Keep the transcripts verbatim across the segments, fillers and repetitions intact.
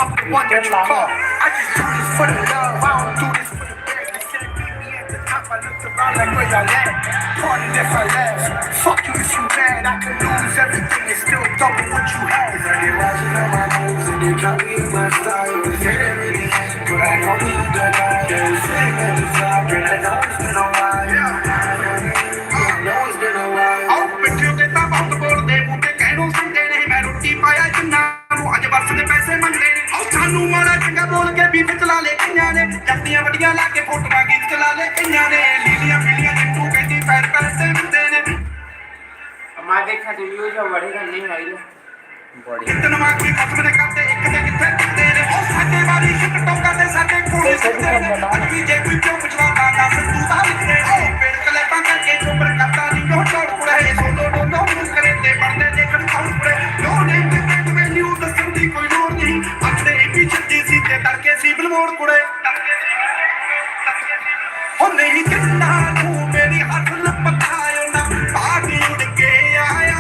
What did you call? I just do this for the love. I don't do this for the bag. They said meet me at the top. I looked around like where y'all at. Pardon if I laugh. Fuck you if you mad. I could lose everything and still double what you have. They watching all my moves and they copying my style. They say everything, but I don't need the light. They say everything, but I know it's been a while. Yeah. I know it's been a while. ਆਓ ਪਿੱਛੇ ਤੇ ਤਾਂ ਬਹੁਤ ਬੋਲਦੇ, ਮੂੰਹ ਤੇ ਕਹਿਣੋਂ ਸੁਣਦੇ ਨੇ। ਮੈਂ ਰੋਟੀ ਪਾਇਆ ਜਿੰਨਾ ਨੂੰ, ਅੱਜ ਬਸ ਦੇ ਪੈਸੇ ਮੰਗਦੇ ਨੇ। ਆਓ ਸਾਨੂੰ ਮਾੜਾ ਚੰਗਾ ਬੋਲ ਕੇ ਵੀ ਚਲਾ ਲੈ ਕਈਆਂ ਨੇ, ਜੱਫੀਆਂ ਵੱਡੀਆਂ ਲਾ ਕੇ ਫੋਟੋਆਂ ਗੀਤ ਚਲਾ ਲੈ ਕਈਆਂ ਨੇ। ਲੀਲੀਆਂ ਪੀਲੀਆਂ ਜਿੱਤੂ ਕਹਿੰਦੀ ਪੈਰ ਪੈਰ ਤੇ ਹੁੰਦੇ ਨੇ। ਮਾਂ ਦੇਖਾ ਤੇ ਵੀ ਉਹ ਜੋ ਬੜੇ ਘਰ ਨਹੀਂ ਆਈ। ਬੜੀ। ਕਿਤਨ ਮਾਂ ਕੀ ਖਤਮ ਨੇ ਕਰਦੇ, ਇੱਕ ਤੇ ਕਿੱਥੇ ਟਿਕਦੇ ਨੇ। ਉਹ ਸਾਡੇ ਵਾਰੀ ਇੱਕ ਟੋਕਾ ਤੇ ਸਾਡੇ ਕੋਲ ਹੀ ਸਿੱਟਦੇ ਨੇ। ਅੱਜ ਵੀ ਜੇ ਕੋਈ ਕਿਉਂ ਪੁੱਛਦਾ ਤਾਂ ਨਾ ਸਿੱਧੂ ਦਾ ਲਿਖਦੇ। ਆਓ ਪੇੜ ਕਲੇਪਾਂ ਕਰਕੇ ਚੁੱਪਰ ਕਰਦਾ ਨਹੀਂ ਕਿਉਂ ਚੋਰ ਕੁੜੇ। ਸੋਲੋ ਡੋਲੋ ਨੂੰ ਕਰੇ ਤੇ ਬਣਦੇ ਨੇ ਖੜਕਾਉਣ ਕੁੜੇ। No name ਤੇ ਵੈਲਿਊ ਦੱਸਣ ਦੀ ਕੋਈ ਲੋੜ ਨਹੀਂ। ਅੱਜ ਦੇ ਵੀ ਜੱਦੀ ਸੀ ਤੇ ਤੜਕੇ ਸੀ ਬਲਮੋੜ ਕੁੜੇ। ਉਹ ਨਹੀਂ ਜਿੰਨਾ ਨੂੰ ਮੇਰੀ ਹੱਥ ਲਪਕਾਇਓ ਨਾ, ਬਾਗ ਉੜ ਕੇ ਆਇਆ।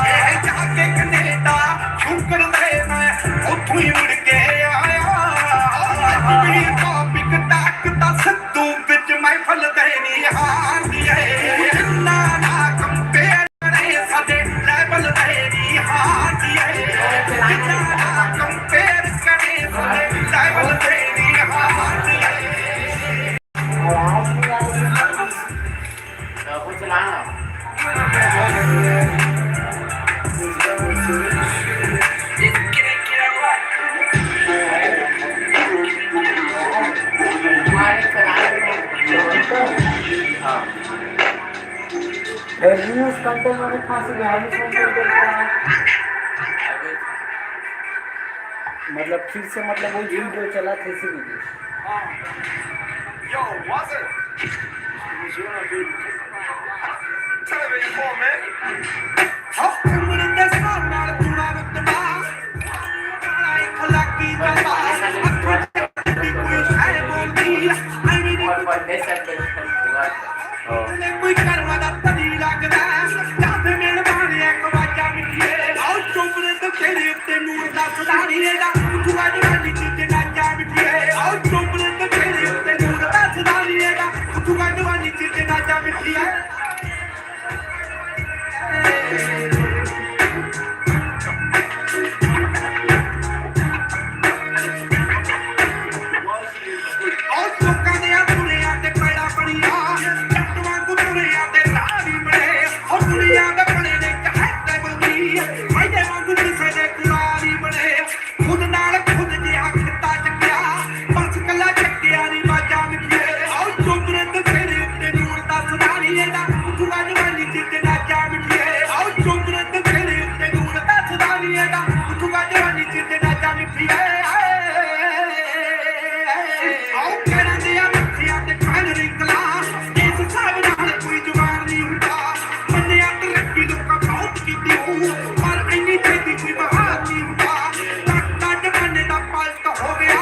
ਇਹ ਜਾ ਕੇ ਕੈਨੇਡਾ, ਸ਼ੁਕਰ ਹੈ ਮੈਂ ਉੱਥੋਂ ਹੀ ਮੁੜ ਕੇ ਆਇਆ। ਅੱਜ ਵੀ ਟੌਪਿਕ ਟਾਕ ਦਾ ਸਿੱਧੂ ਵਿੱਚ ਮਹਿਫਲ ਦੇ ਨਹੀਂ ਹਾਰਦੀ ਏ। ਜਿੰਨਾ ਨਾ ਕੰਪੇਅਰ ਕਰੇ ਸਾਡੇ ਲੈਵਲ ਦੇ ਨਹੀਂ ਹਾਰਦੀ ਏ। ਜਿੰਨਾ ਨਾ ਕੰਪੇਅਰ ਕਰੇ ਸਾਡੇ ਲੈਵਲ ਦੇ ਨਹੀਂ ਹਾਰਦੀ ਏ। मतलब, फिर से, मतलब, वो वीडियो चला था, इसी video. Yo, what's up? Television for, man. ਹੱਥ ਮੁੜਦੇ ਸਾਹ ਨਾਲ ਜੁੜਾ ਰੁਤਬਾ। ਅਖਲਾਕੀ ਦਾ ਬਾਸ, ਅੱਖਾਂ ਦੀ ਕੋਈ ਸ਼ੈ ਬੋਲਦੀ। ਐਵੇਂ ਨਹੀਂ ਨੇ ਕੋਈ ਕਰਮ ਦਾ ਤਰੀ ਲੱਗਦਾ। ਜਦ ਮਿਹਰਬਾਨੀ ਇੱਕ ਵਾਜਾ ਮਿੱਠੀਏ। ਆਓ ਚੁੰਬੜੇ ਤੇ ਤੇਰੇ ਉੱਤੇ ਨੂਰ ਦਾ ਸਦਾਰੀਏ ਦਾ। ਤੂੰ ਅੱਜ ਵਾਲੀ ਚੀਜ਼ ਨਾ ਜਾ ਮਿੱਠੀਏ। ਆਓ ਚੁੰਬੜੇ ਤੇ ਤੇਰੇ ਉੱਤੇ ਨੂਰ ਦਾ ਸਦਾਰੀਏ ਦਾ। ਤੂੰ ਅੱਜ ਵਾਲੀ ਚੀਜ਼ ਨਾ ਜਾ ਮਿੱਠੀਏ। ਉਹ ਲੋਕਾਂ ਦੇ ਆ ਬੁਰਿਆਂ ਤੇ ਪੈੜਾ ਪੜੀਆਂ, ਜੱਟ ਵਾਂਗੂ ਬੁਰਿਆਂ ਤੇ ਦਾੜੀ ਬਣੇ। ਉਹ ਦੁਨੀਆ ਦੇ ਬਣੇ ਨੇ ਕਹਤੇ ਬਲਦੀ, ਫਾਇਦੇ ਵਾਂਗੂ ਕਿਸੇ ਦੇ ਕੁਰਾਰੀ ਬਣੇ। ਖੁਦ ਨਾਲ ਖੁਦ ਜਿਹਾ ਖਿੱਤਾ ਚੱਕਿਆ, ਬਸ ਕੱਲਾ ਚੱਕਿਆ ਨਹੀਂ ਬਾਜਾ ਮਿੱਠੀਏ। ਆਓ ਚੁੰਬੜੇ ਤੇ ਤੇਰੇ ਉੱਤੇ ਨੂਰ ਦਾ ਸਦਾਰੀਏ ਦਾ, ਤੂੰ ਅੱਜ ਵਾਲੀ ਚੀਜ਼ ਨਾ ਜਾ ਮਿੱਠੀਏ। ਆਓ ਚੁੰਬੜੇ ਤੇ ਤੇਰੇ ਉੱਤੇ ਨੂਰ ਦਾ ਸਦਾਰੀਏ ਦਾ, ਤੂੰ ਅੱਜ ਵਾਲੀ ਚੀਜ਼ ਨਾ ਜਾ ਮਿੱਠੀਏ। ਆਓ ਕਰਾਂ ਦੇ ਆ ਮੱਥਿਆਂ ਤੇ ਕਾਨ ਰਿੰਕਲਾਂ, ਇਸ ਹਿਸਾਬ ਨਾਲ ਕੋਈ ਜਵਾਨ ਨਹੀਂ ਹੁੰਦਾ। ਮੰਨਿਆ ਤਰੱਕੀ ਲੋਕਾਂ ਬਹੁਤ ਕੀਤੀ ਹੋਊ, ਪਰ ਇੰਨੀ ਛੇਤੀ ਕੋਈ ਬਹਾਰ ਨਹੀਂ ਹੁੰਦਾ। ਡਾਕਟਰ ਜਮਾਨੇ ਦਾ ਪਲਟ ਹੋ ਗਿਆ,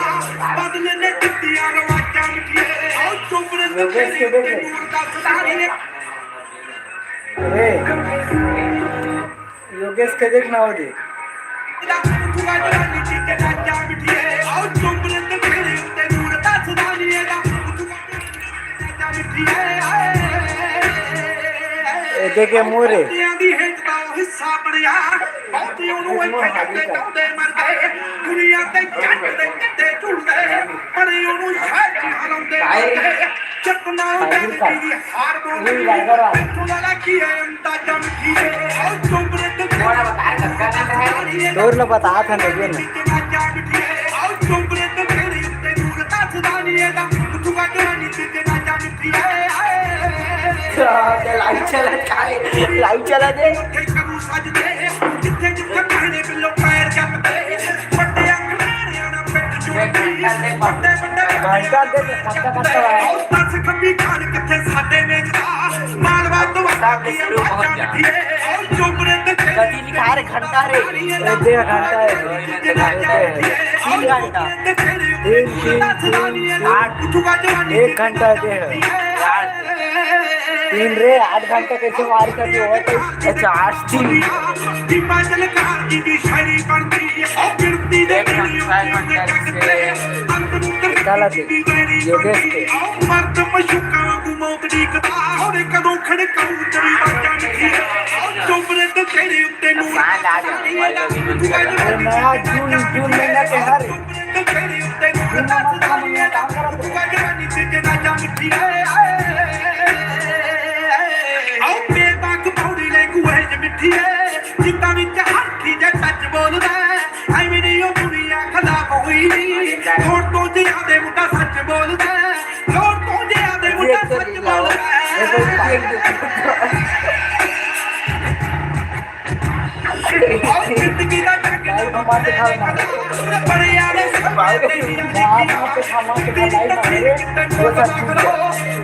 ਬਦਲੇ ਨੇ ਦਿੱਤੀਆਂ ਰਵਾਜਾਂ ਮਿੱਠੀਏ। ਆਓ ਚੁੰਬੜੇ ਤੇ ਤੇਰੇ ਉੱਤੇ ਨੂਰ ਦਾ ਸਦਾਰੀਏ। अरे, योगेश के देखना हो जी। ਇਹ ਦੇ ਕੇ ਮੂਹਰੇ। ਹਿੱਸਾ ਬਣਿਆ, ਬਹੁਤੇ ਉਹਨੂੰ ਇੱਥੇ ਕੱਢੇ, ਚਾਹੁੰਦੇ ਮਰ ਗਏ। ਦੁਨੀਆ ਤੇ ਜੱਟ ਦੇ ਕੱਟੇ ਝੁਲਦੇ, ਪਰ ਉਹਨੂੰ ਸ਼ਾਇਦ ਹਲਾਉਂਦੇ ਮਰ ਗਏ। ਚੱਕ ਨਾ ਉਹ ਜੱਟ ਦੀ ਹਾਰ ਬੋਲਦੀ, ਇੱਥੋਂ ਦਾ ਕੀ ਹੈ ਅੰਦਾਜ਼ਾ ਮਿੱਠੀਏ। ਆਓ ਚੁੰਬੜੇ ਤੇ ਤੇਰੇ ਉੱਤੇ ਬਤਾ ਥਾ, ਨਹੀਂ ਨਾ। ਆਓ ਚੁੰਬੜੇ ਤੇ ਤੇਰੇ ਉੱਤੇ ਨੂਰ ਦਾ ਸਦਾਰੀਏ ਦਾ, ਤੂੰ ਅੱਜ ਵਾਲੀ ਚੀਜ਼ ਨਾ ਜਾ ਮਿੱਠੀਏ। ਆਏ। लाइव चला, काय? लाइव चला दे। ਉੱਥੇ ਕਰੂ ਸਜਦੇ, ਜਿੱਥੇ ਜਿੱਥੇ ਭੈਣੇ ਬਿੱਲੋ ਪੈਰ ਜਪਦੇ। ਵੱਡਿਆਂ ਖਿਡਾਰੀਆਂ ਨਾਲ ਪਿੱਠ ਜੋੜਦੀ, ਵੱਡੇ ਵੱਡੇ घंटा दे, घंटा, घंटा। ਆਓ ਸੱਸ ਖੱਬੀ ਖਾਨ ਕਿੱਥੇ ਸਾਡੇ ਵੇਚਦਾ। ਮਾਲਵਾ ਤੋਂ ਅੱਗੇ ਸ਼ੁਰੂ ਹੋ ਗਿਆ। ਆਓ ਚੁੰਬੜੇ ਤੇ कति लिखा रे, घंटा रे। ये दे घंटा है। तीन घंटा। तीन, तीन, तीन, तीन। आठ। एक घंटा दे। आठ। तीन रे, आठ घंटा कैसे मार कर दिया हुआ तो? अच्छा, आज तीन। एक घंटा, छह घंटा से निकाला दे, योगेश के। सांड आ गया, भाई, अभी तो निकल रहा है। अरे नया जून, जून महीना के हर ਆਓ ਬੇਬਾਕ ਪੌੜੀ ਲੈ ਗੁਹੇ ਚ ਮਿੱਠੀ ਏ, ਜਿੱਦਾਂ ਵਿੱਚ ਹਾਥੀ ਦੇ ਸੱਚ ਬੋਲਦਾ ਹੈ। ਐਵੇਂ ਨਹੀਂ ਉਹ ਦੁਨੀਆ ਖਰਾਬ ਹੋਈ ਨੀ, ਲੋੜ ਤੋਂ ਜ਼ਿਆਦੇ ਮੁੰਡਾ ਸੱਚ ਬੋਲਦਾ ਹੈ। ਲੋੜ ਤੋਂ ਜ਼ਿਆਦੇ ਮੁੰਡਾ ਸੱਚ ਬੋਲਦਾ ਹੈ। ਆਓ ਜ਼ਿੰਦਗੀ ਦਾ ढंग भाई, हम आपके साथ ना। बड़े यार, भाई, हम आपके साथ ना, भाई, हमारे, वो सब ठीक है।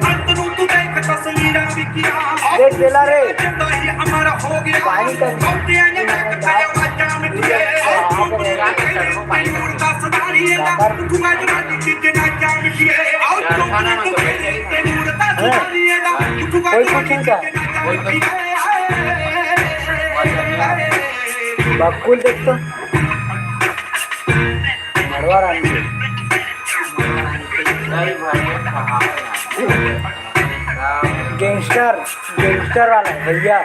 अंत ਨੂੰ ਤੂੰ ਦੇਖ ਤਸਵੀਰਾਂ ਵੀ क्या। देख बेला रे। जिंदा ही अमर हो गया। पानी का बहुतियां ने देख के आवाजां मिठिए। और तू मुझे तेरी उड़ता सदारी है। तू आज रानी की के ना क्या मिठिए। और तू मुझे तेरी उड़ता सदारी है। तू आज कोई रानी कुछ नहीं की था। के ना क्या मिठिए। बकुल देख तो। मड़वा रानी। गैंगस्टर, गैंगस्टर वाला है भैया।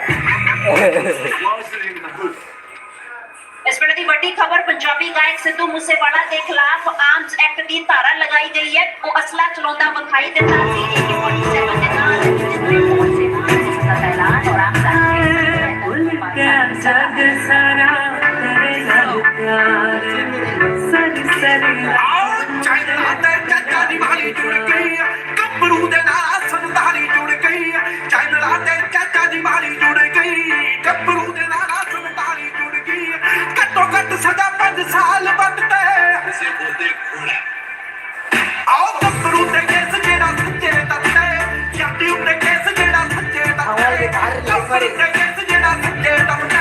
ਇਸ ਵੇਲੇ ਦੀ ਵੱਡੀ ਖਬਰ, ਪੰਜਾਬੀ ਗਾਇਕ ਸਿੱਧੂ ਮੂਸੇਵਾਲਾ ਦੇ ਖਿਲਾਫ ਆਰਮਸ ਐਕਟ ਦੀ ਧਾਰਾ ਲਗਾਈ ਗਈ ਹੈ। ਉਹ ਅਸਲਾ ਚਲਾਉਂਦਾ ਵਿਖਾਈ ਦਿੱਤਾ ਸੀ। AK forty seven ਦੇ ਨਾਲ। ਆਓ, ਚਾਈਨਾ ਤੇ ਚਾਚਾ ਦੀ ਮਾਰੀ ਜੁੜ ਗਈ, ਗੱਭਰੂ ਦੇ ਨਾਲ ਸਮਧਾਰੀ ਜੁੜ ਗਈ। ਚਾਈਨਾ ਤੇ ਚਾਚਾ ਦੀ ਮਾਰੀ ਜੁੜ ਗਈ, ਗੱਭਰੂ ਦੇ ਨਾਲ ਸਮਧਾਰੀ ਜੁੜ ਗਈ। ਘੱਟੋ ਘੱਟ ਸਜ਼ਾ ਪੰਜ ਸਾਲ ਵੱਟ ਤੇ। ਆਓ, ਗੱਭਰੂ ਤੇ ਕੇਸ ਜਿਹੜਾ ਸੱਚੇ ਤੱਤੇ, ਜੱਟ ਉੱਤੇ ਕੇਸ ਜਿਹੜਾ ਸੱਚੇ ਤੱਤੇ, ਗੱਭਰੂ ਤੇ ਕੇਸ ਜਿਹੜਾ ਸੱਚੇ ਤੱਤੇ।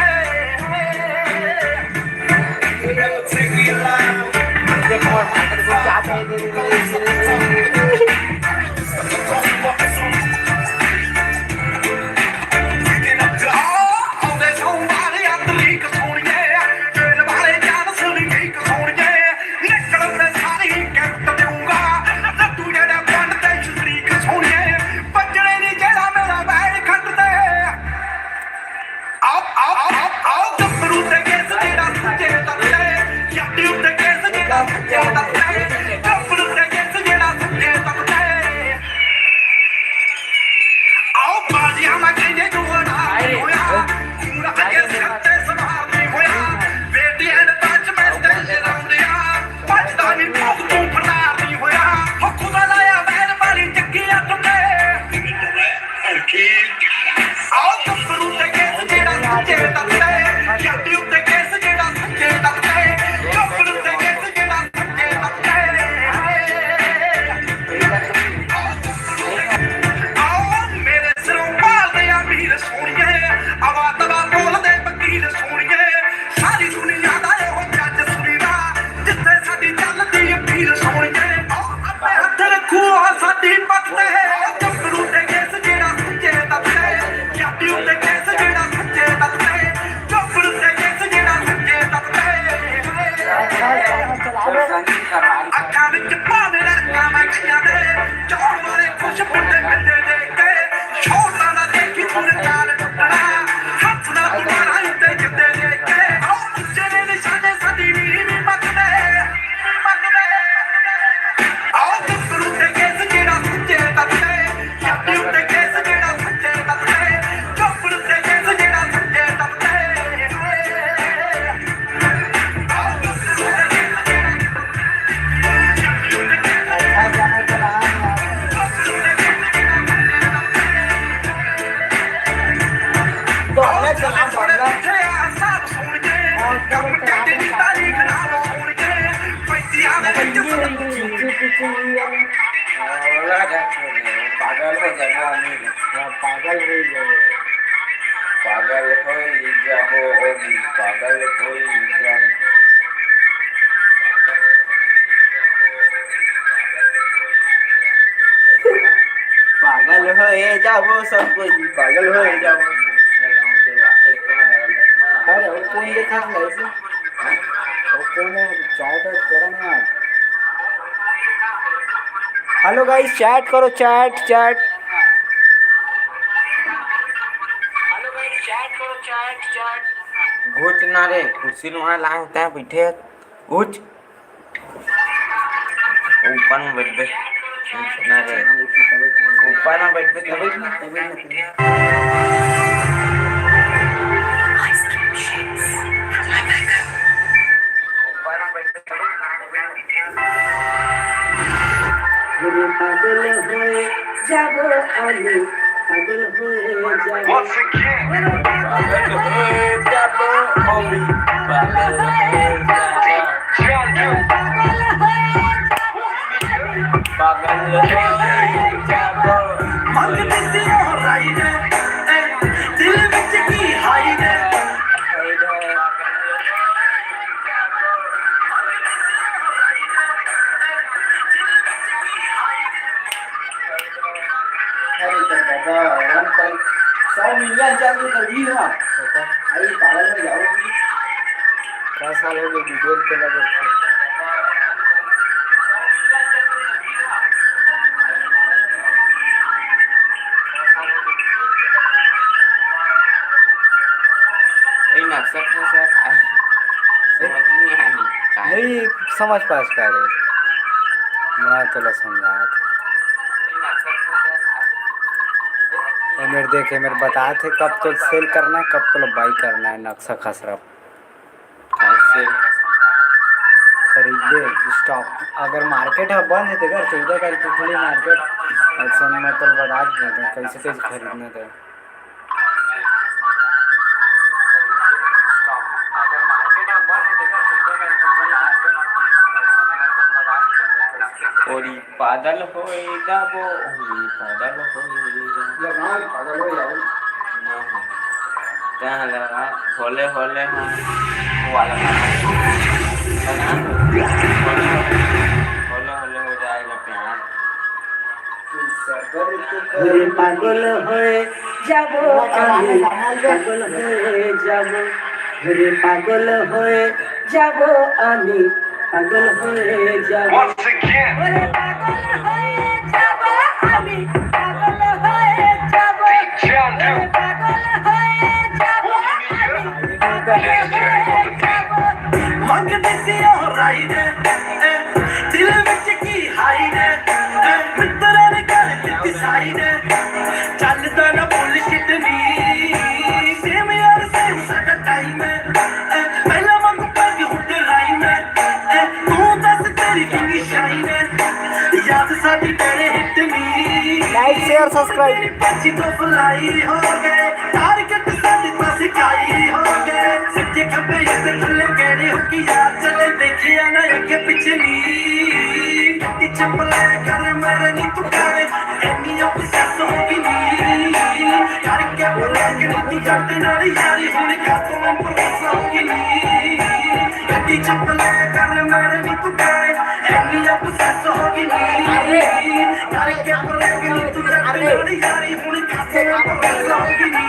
ਆਓ, ਆਓ, ਆਓ, ਆਓ, ਗੱਭਰੂ ਤੇ ਕੇਸ ਜਿਹੜਾ ਸੱਚੇ ਤੱਤੇ, ਜੱਟ ਉੱਤੇ ਕੇਸ ਜਿਹੜਾ ਸੱਚੇ ਤੱਤੇ, ਗੱਭਰੂ ਤੇ ਕੇਸ ਜਿਹੜਾ ਸੱਚੇ ਤੱਤੇ। ਆਓ, ਬਾਜ਼ੀਆਂ ਮੈਂ ਕਹਿੰਦੇ ਜੋੜਾ ਨਹੀਂ ਹੋਇਆ, ਪੂਰਾ ਅਜੇ ਸਿਰ ਤੇ ਸਵਾਰ ਨਹੀਂ ਹੋਇਆ, ਬੇਟੇ ਐਂਡ ਟੱਚ ਮੈਂ ਸਟੇਜ ਲਾਉਂਦੇ ਆ, ਭੱਜਦਾ ਨਹੀਂ ਭੋਗ ਤੋਂ ਫਰਾਰ ਨਹੀਂ ਹੋਇਆ, ਹੋ ਖੁਦਾ ਲਾਇਆ ਵੈਰ ਵਾਲੀ ਚੱਕੀ ਅੱਖ ਤੇ। ਆਓ, ਗੱਭਰੂ ਤੇ ਕੇਸ ਜਿਹੜਾ ਸੱਚੇ ਤੱਤੇ, ਜੱਟ ਉੱਤੇ ਕੇਸ ਜਿਹੜਾ ਸੱਚੇ ਤੱਤੇ, ਗੱਭਰੂ ਤੇ ਕੇਸ ਜਿਹੜਾ ਸੱਚੇ ਤੱਤੇ। ਆਓ, ਮੇਰੇ ਸਿਰੋਂ ਭਾਲਦੇ ਆ ਮੀਰ ਸੋਹਣੀਏ, ਅਵਾ ਤਵਾ ਬੋਲਦੇ ਵਕੀਲ ਸੋਹਣੀਏ, ਸਾਰੀ ਦੁਨੀਆ ਦਾ ਇਹੋ ਜੱਜ ਸੁਣੀਦਾ, ਜਿੱਥੇ ਸਾਡੀ ਚੱਲਦੀ ਅਪੀਲ ਸੋਹਣੀਏ। ਆਓ, ਆਪਣੇ ਹੱਥ ਰੱਖੋ ਆਹ ਸਾਡੀ ਪੱਗ ਤੇ, ਗੱਭਰੂ ਤੇ ਕੇਸ ਜਿਹੜਾ ਸੱਚੇ ਤੱਤੇ, ਜੱਟ ਉੱਤੇ ਕੇਸ ਜਿਹੜਾ ਸੱਚੇ ਤੱਤੇ, ਗੱਭਰੂ ਤੇ ਕੇਸ ਜਿਹੜਾ ਸੱਚੇ ਤੱਤੇ। ਅੱਖਾਂ ਵਿੱਚ ਭਾਵੇਂ ਰੜਕਾ ਮੱਖੀਆਂ ਦੇ, ਚੌੜ ਵਾਲੇ ਖੁਸ਼ ਬੁੱਢੇ ਬਿੱਲੇ ਦੇ ਕੇ, ਛੋਟਾ ਨਾ ਦੇਖੀ ਤੂੰ ਚਾਲ ਟੁੱਟਣਾ, ਹੱਥ ਨਾ ਤੂੰ ਮਾਰਾਂ ਉੱਤੇ ਜਿੱਤੇ ਦੇ ਕੇ। ਆਓ, ਉੱਚੇ ਨੇ ਨਿਸ਼ਾਨੇ ਸਾਡੀ ਨੀਵੀਂ ਮੱਤ ਦੇ, ਨੀਵੀਂ ਮੱਤ ਦੇ। ਆਓ, ਗੱਭਰੂ ਤੇ ਕੇਸ ਜਿਹੜਾ ਸੱਚੇ ਤੱਤੇ, ਜੱਟ ਉੱਤੇ ਕੇਸ ਜਿਹੜਾ ਸੱਚੇ ਤੱਤੇ, ਗੱਭਰੂ ਤੇ ਕੇਸ ਜਿਹੜਾ ਸੱਚੇ ਤੱਤੇ। पागल हो जाना आदमी। हाँ, पागल हो जाओ। पागल हो ही जाबो, पागल हो ही जाबो। पागल होए जाबो, सब कोई भी पागल होए जाबो। अरे, वो कौन देखा है ऐसे? वो कौन है? चाय का गरम है। Hello guys, chat करो, chat, chat। घुच ना रे, कुर्सी ल वहाँ लांग तैं बैठे, घुच। ऊपर में बैठ, बैठ। ना रे। ऊपर में बैठ, बैठ, बैठ। पागल होए जाबो, आलू पागल होए जाबो। Once again। पागल होए जाबो, आलू पागल होए जाबो। पागल होए जाबो। मंगती सी ओ राई ने, ए, दिल विच की हाई ने। अरे तो दादा, one point सौ million चालू कर दी ना। अरे पागल में जाओ। का साल हो गए video के लगे? ए, नक्शा फंसा है। समझ नहीं आया। नहीं समझ पास का रे। मैं तोला समझात हे। ए मेर देख, ए मेर बतात हे कब तोला sell करना है, कब तोला buy करना है, नक्शा खसरा। खरीद ले stock। अगर market ह बंद हे, तेकर चौदह तारीख के खुली market, अइसन में तोला बता देते हैं, कैसे कैसे खरीदना है। ओरी पागल होए जाबो, ओरी पागल होए जाबो। लगा, पागल हो जाओ। ना, ना। तैं लगा, होले होले हाँ, वो वाला गाना। है ना? होले होले, होले होले हो जाएगा प्यार। अरे पागल होए जाबो, आमी पागल होए जाबो। अरे पागल होए जाबो, आमी पागल होए जाबो। Once again। अरे पागल होए जाबो, आमी पागल होए जाबो। अरे पागल होए जाबो, आमी पागल होए जाबो। मंगती सी ओ राई ने, ए, दिल विच की हाई ने, ए, मित्तरां ने कर दित्ती साई ने। चलदा ना bullshit नी, same यार same साडा time है। ए, पहला वांगू पग हुण rhyme है। ए, तू दस तेरी कितनी shine है, याद साडी तेरे hit नी। Like, share, subscribe। तेरी पर्ची तो fly हो गए, target साडे पास sky हो गए। सच्चे खब्बे इस थल्ले कहने हो कि यार चले देखिया ना अगे पिछे नी। गड्डी चपले कर मेरे नी तू करे, इन्नी obsess हो गई नी। करके बोला कि नी तू जट नाल यारी, हुण कर तू impress हो गई नी। गड्डी चपले कर मेरे नी तू करे, इन्नी obsess हो गई नी। करके बोला कि नी तू जट नाल यारी, हुण कर तू impress हो गई नी।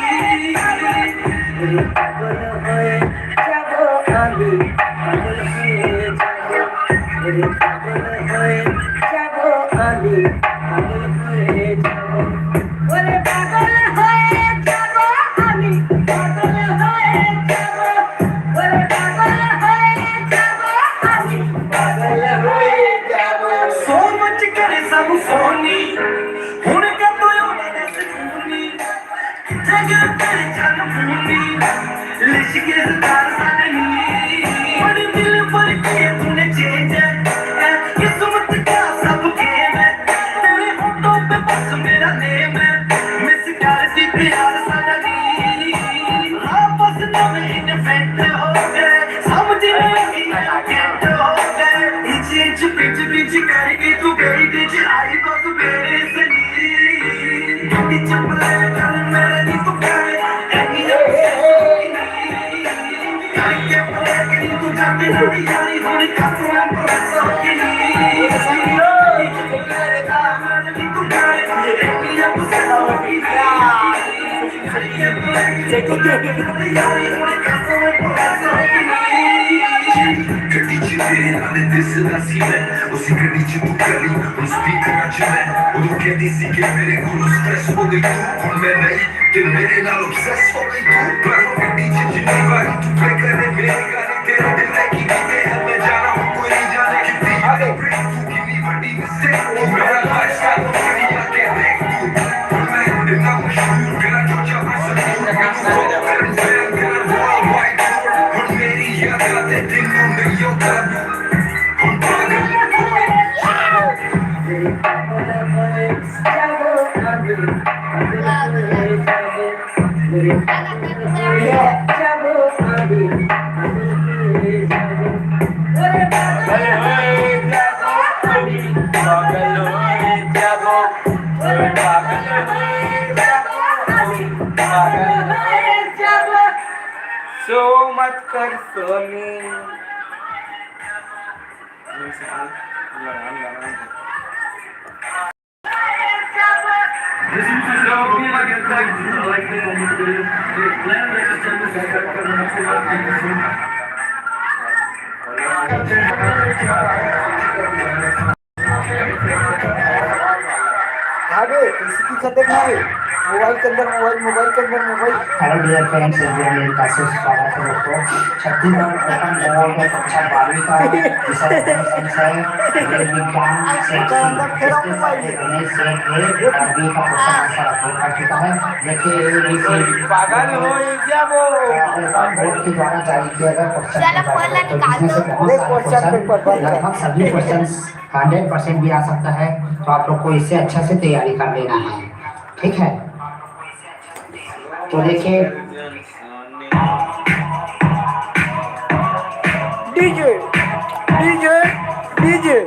पागल होए जाबो, आमी पागल होए जाबो। अरे पागल होए जाबो, आमी पागल होए जाबो। अरे पागल होए जाबो, आमी पागल होए जाबो। अरे पागल होए जाबो, आमी पागल होए जाबो। सोच करे सब सोनी, हुण का तो यो जगह तेरे जन्मभूमि, लिश के सितार सारे नी। बड़ी दिल पर किए तूने change है, किस्मत का सब game है। तेरे होठों पे बस मेरा name है, miss करदी प्यार सारा नी। आपस नवे invent हो गए, समझ नहीं कि invent हो गए। इंच इंच पिच पिच करके तू गई डिच आई बस मेरे से नी। गड्डी चपले कर मेरे नी तू करे, ऐनी ऐनी करके बोले कि नी तू जाते ना यारी होनी कसम पर सकी नी। गड्डी चपले कर मेरे नी तू करे, ऐनी ऐनी ਗੱਡੀ 'ਚ ਤੇਰੇ ਨਾਲ ਦਿਸਦਾ ਸੀ ਮੈਂ, ਉਸ ਗੱਡੀ 'ਚ ਤੂੰ ਕੱਲੀ, ਹੁਣ ਸਪੀਕਰਾਂ 'ਚ ਮੈਂ। ਉਦੋਂ ਕਹਿੰਦੀ ਸੀ ਕਿ ਮੇਰੇ ਕੋਲੋਂ ਸਟ੍ਰੈਸ ਹੋ ਗਈ ਤੂੰ, ਹੁਣ ਮੈਂ ਨਹੀਂ, ਕਿ ਮੇਰੇ ਨਾਲ ਆਬਸੈਸ ਹੋ ਗਈ ਤੂੰ। ਪਰ ਹੁਣ ਗੱਡੀ 'ਚ ਜਿੰਨੀ ਵਾਰੀ ਤੂੰ ਪਲੇ ਕਰੇ ਮੇਰੇ ਗਾਣੇ, ਤੇਰੇ ਦਿਲ ਤੇ ਕੀ ਬੀਤੇ ਹੈ ਮੈਂ ਜਾਣਾ, ਹੁਣ ਕੋਈ ਨਹੀਂ ਜਾਣੇ ਕਿੰਨੀ। ਆਦੇ ਬ੍ਰੇਕ ਤੂੰ ਕਿੰਨੀ ਵੱਡੀ ਮਿਸਟੇਕ, ਉਹ ਮੇਰਾ ਲਾਈਫਸਟਾਈਲ, ਉਹ ਮੇਰੀ ਅੱਗੇ ਦੇਖ ਤੂੰ। सो मत कर सोनी। आगे किसी की खतरनाक है। मोबाइल के अंदर मोबाइल, मोबाइल के अंदर mobile. Hello dear friends, everyone, एक खास स्वागत है दोस्तों। छत्तीसगढ़ ओपन दौड़ में कक्षा बारहवीं का विषय है संशय, विज्ञान से तो अंदर फेरा इसके साथ मोबाइल। गणेश सेठ ने अरबी का क्वेश्चन आंसर अपलोड कर चुका है। देखिए, ये भी सेठ पागल हो क्या वो? ओपन बोर्ड के द्वारा जारी किया गया क्वेश्चन चलो, पेपर फोन है, तो निकाल जिसमें से दो। बहुत सारे क्वेश्चन पेपर बन गए। लगभग सभी क्वेश्चन हंड्रेड परसेंट भी आ सकता है, तो आप लोग को इससे अच्छा से तैयारी कर लेना है, ठीक है? तो देखिए, डीजे, डीजे, डीजे।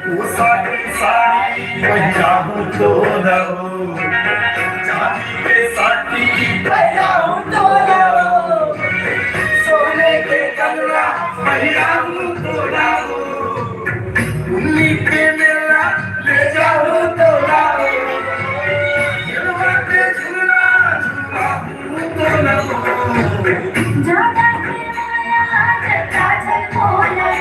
वो साड़ी, साड़ी, पहिरा हूँ तो रहो। चांदी के साटी पहिरा हूँ तो रहो। सोने के कंगना पहिरा हूँ तो रहो। उन्हीं के मेला ले जाओ तो रहो। झूला पे झूला झूला हूँ तो रहो। ज्यादा के माया जता जल बोले।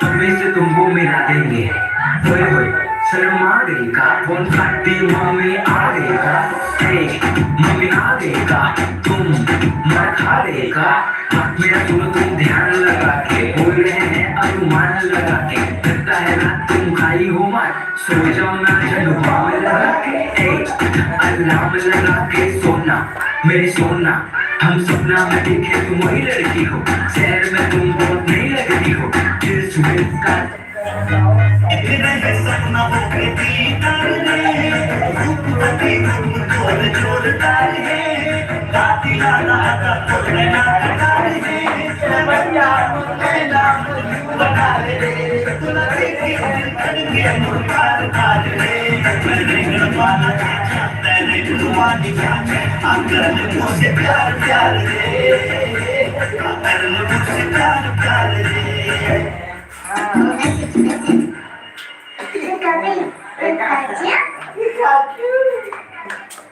अब से तुमको मिला देंगे। होए होए, शर्मा गई का? कौन खाती मामी आ गई का? ए, मामी आ गई का? तुम मार खा गई का? हाथ में रखो तुम ध्यान लगा के, बोल रहे हैं अनुमान लगा के। लगता है ना तुम खाई हो मार, सो जाओ ना झंडू बाम लगा के। ए, अलार्म लगा के सोना, मेरे सोना। हम सपना में देखे तुम वही लड़की हो, शहर में तुम बहुत नहीं लगती हो। दिल सुबह का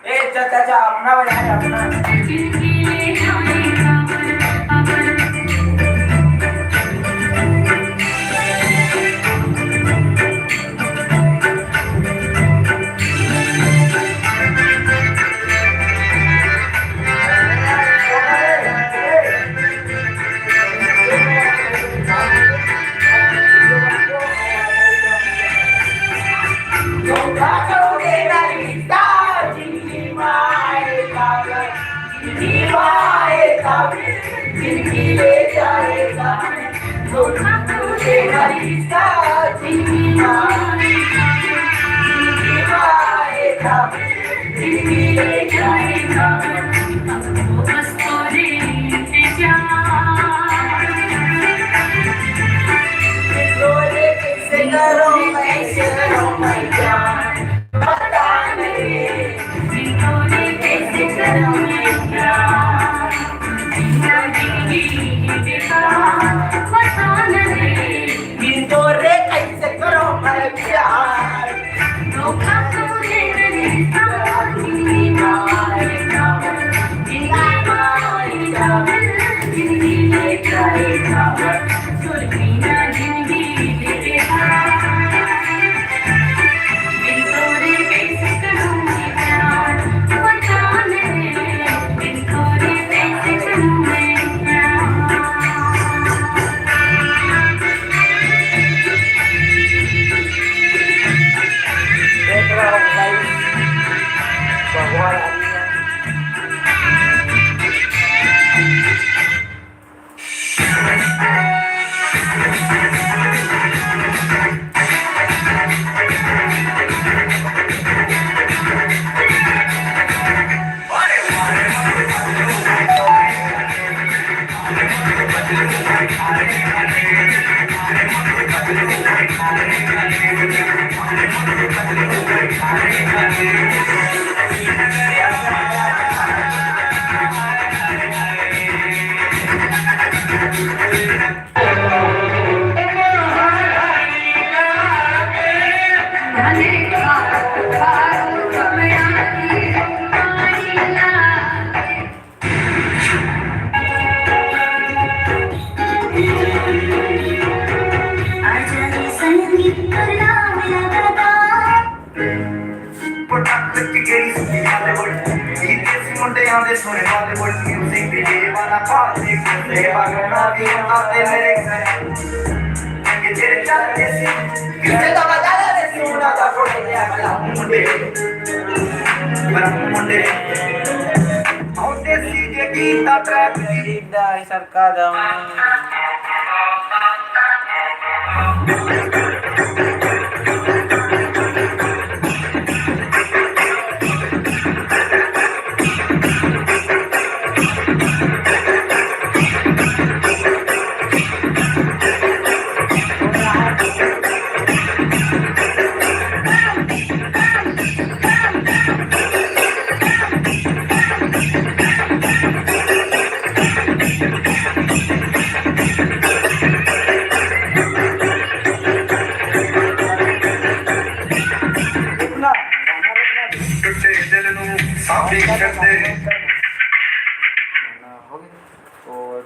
ए, चा, चा, चा, अपना बजा रे, अपना। सुन Bollywood music, DJ वाला पास एक से बगना भी आते मेरे घर। ये तेरे चाल के सी, किसे तो बजा ले रे सोना का कोई ले अगला मुंडे, बड़ा मुंडे। होते सीधे गीता track।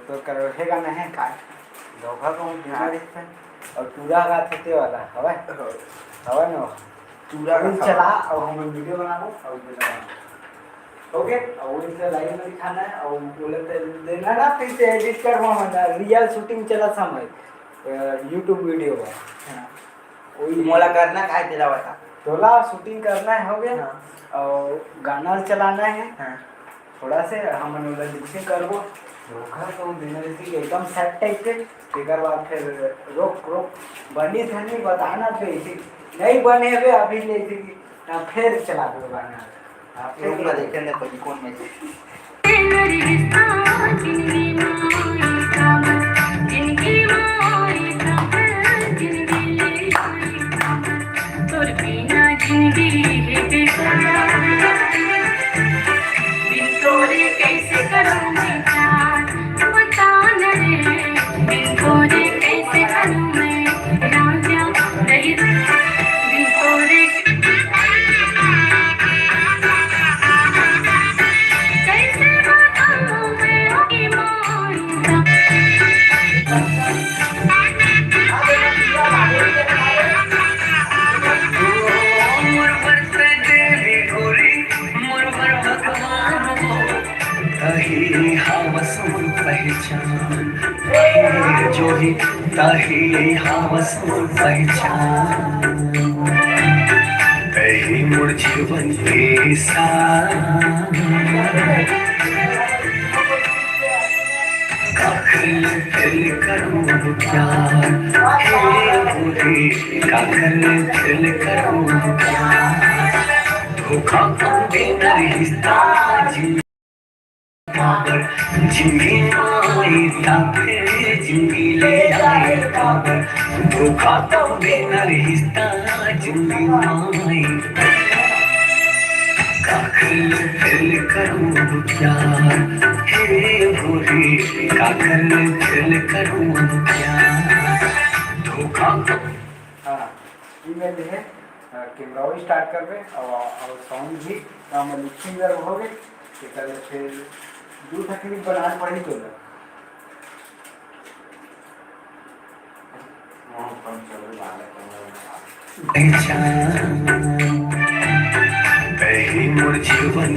तो कर हे गाना है का? धोखा को हम बिना रिश्ते और पूरा रात होते वाला हवा। हवा ना। पूरा अभी का चला और हम वीडियो बना लो और इधर बना लो। ओके, और इसे लाइन में दिखाना है और बोले तो देना ना, फिर से एडिट करवा, मतलब रियल शूटिंग चला समय, अ, YouTube वीडियो है। हाँ। वही मोला करना का है, तेला बता। तोला शूटिंग करना है, हो गया। हाँ। और गाना चलाना है। हाँ। थोड़ा से हमन ओला लिपसिंग करबो। धोखा तो देना जैसे कि एकदम सेट टाइप के। तेकर बाद फिर रोक, रोक, बनी था नहीं बताना तो इसी नहीं बने हुए अभी ले इसी की, ना फिर चला दो गाना। आप लोग का देखे ना कोई कौन में से। तोर बिना जिंदगी है बेकार। बिन तोरे कैसे करूं मैं प्यार? बता न रे, बिन तोरे कैसे करूं मैं राजा? नहीं, बिन तोरे कैसे बताऊं मैं अपनी माँ? तही हावस मोर पहचान, तही जोही, तही हावस मोर पहचान। तही मोर जीवन के सार। काकर ले फेल करूं प्यार, हे गोरी, काकर ले फेल करूं प्यार। धोखा तो देना रिश्ता जी। काबर जिंदगी माई ता फिर जिंदगी ले आए काबर। धोखा तो देना रिश्ता जिंदगी माई। काकर ले फेल करूं प्यार, हे गोरी, काकर ले फेल करूं प्यार। धोखा तो हाँ, ई में देहे, अ, कैमरा भी स्टार्ट करबे, और, और साउंड भी, अ, हम लिखिंग जब होगे, तेकर ले फिर दू ठा क्लिप बनाए पड़ही तोला। पहचान, पहली मोर जीवन।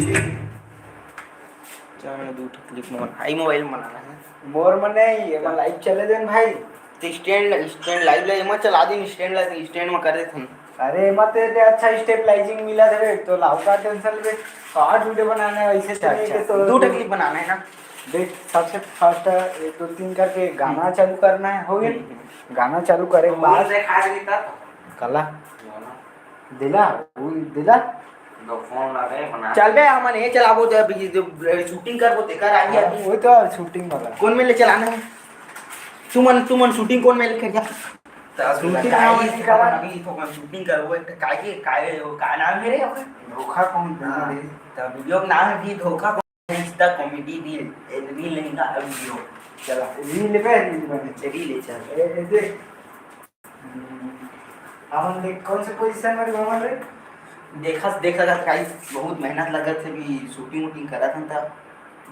चल, दू ठो क्लिप मोर भाई मोबाइल में बनाना है। मोर में नहीं, ये में लाइव चले देन भाई। तो स्टैंड, स्टैंड लाइव ले, एमा चला दिन स्टैंड ला, स्टैंड में कर देथन। अरे, एमा ते, ते अच्छा स्टेबलाइजिंग मिला थे, तो लाव का टेंशन ले, शॉर्ट वीडियो बनाना है, वैसे अच्छा, चले अच्छा। के तो दू ठो क्लिप बनाना है ना। देख, सबसे फर्स्ट एक, दो, तीन करके गाना हम्म। चालू करना है, हो गया? हम्म, हम्म। गाना चालू करे के मोबाइल बाद से खा लेता तो। कला। गाना। दिला, वो दिला। दो फोन ला रहे बना। चल बे, हमन ये चलाबो जब, जब शूटिंग करबो तेकर आगे हाँ, अभी। वही तो शूटिंग वाला। कौन में ले चलाना है? तुमन, तुमन शूटिंग कौन में ले करिया? तो शूटिंग काहे नाम ये नहीं करा। अभी तो हम शूटिंग करबो, एक काहे, काहे, वो का नाम है रे ओकर? धोखा कौन देना हाँ, रे? तो वीडियो का नाम है कि धोखा कौन है? Insta comedy reel, ए, reel नहीं ना, वीडियो। चला, reel पे, reel बने। रील ले चल। ए, ए, देख। हमन देख, कौन से पोजीशन में हमन रे? देखत, देखत, गाइस, बहुत मेहनत लगत है, भी शूटिंग वूटिंग करत हन, त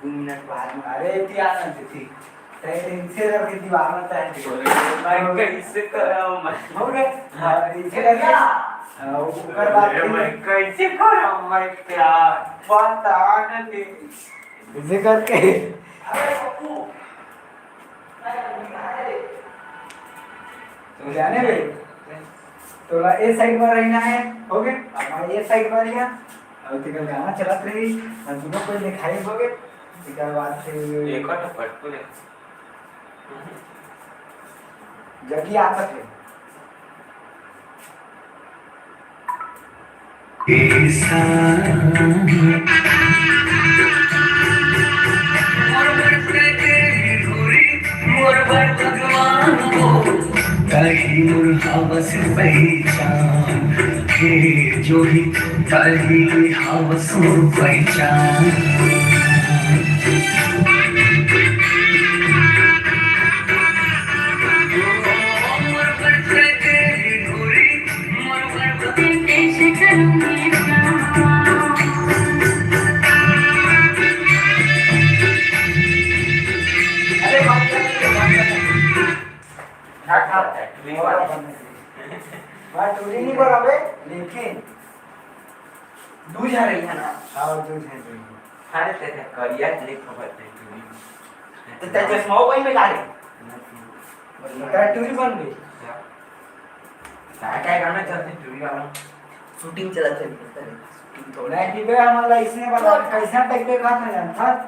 दू मिनट बाद में। अरे, इतिहास में थी। तै, तै इनसे करके दीवार में तय थी। मैं कैसे कराऊं मैं? हो गए? हाँ, इनसे करके, हाँ, ऊपर बात अरे, की। मैं कैसे कराऊं मैं प्यार? बात आने दे। ऐसे करके। जाने बे, तोला ए साइड में रहना है, हो गए? अब मैं ए साइड में रहिया, अब तेकर गाना चलत रही, हम दोनों कोई दिखाई हो गए, तेकर बाद फिर एक और फटकू ले। जल्दी आ सके। तही मोर हवस पहचान, हे जोही, तही हवस मोर पहचान। अरे बात कर, बात कर। हाँ, हाँ। बात टूरी नहीं बराबर, लेकिन दू झन रही है ना? हाँ, दू झन रही। अरे, ते, ते करिया ले खबर नहीं टूरी। तो ते चश्मा कोई में डाले? तेरा टूरी बन गई। क्या? क्या, क्या गाना चलते टूरी वाला? शूटिंग चलत हे, शूटिंग थोड़ा। नहीं, कि बे, हमन ला इसने बता, कैसा टाइप के खात है जानथस?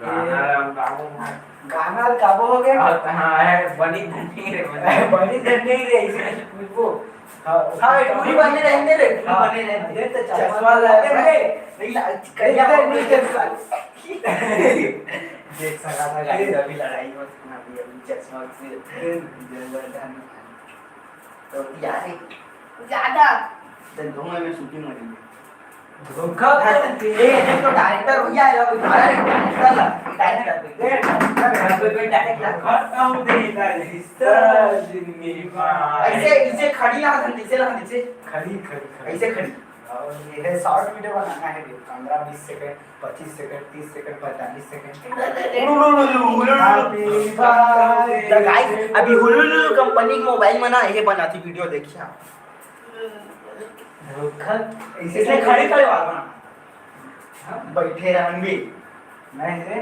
गाना ला हम गाबो ना। गाना ला गाबो हो गए? हाँ, हाँ, है, बनी धनी रे, बनी। बनी धनी रे, इसे कुछ पूछबो। हाँ, हाँ, टूरी बने रहने रे, टूरी हाँ, बने रहने। ये तो चश्मा चश्मा लगा लगा है। है। नहीं, ला-, करिया नहीं, नहीं, नहीं, चश्मा। देख सका था, गाड़ी अभी लड़ाई मत करना, अभी, अभी चश्मा से। जय जय धन। तो यार, ज्यादा। तो दोनों में शूटिंग हो रही है। धोखा ए, ये तो डायरेक्टर भैया है, वो डायरेक्टर, डायरेक्टर, डायरेक्टर। कोई, कोई डायरेक्टर। धोखा कम देता रिश्ता जिंदगी भर। ऐसे, इसे खड़ी ला, इसे ला, इसे। खड़ी, खड़ी, खड़ी। ऐसे खड़ी। और ये है, शॉर्ट वीडियो बनाना है, पंद्रह बीस सेकंड। पच्चीस सेकंड, तीस सेकंड, पैंतालीस सेकंड। Happy birthday। तो गाइस, अभी हुलुलुलु कंपनी के मोबाइल में ना ये बनाती वीडियो देखिए आप। धोखा। इसने खड़े खड़े वाला बना। हाँ, बैठे रहन भी। नहीं रे।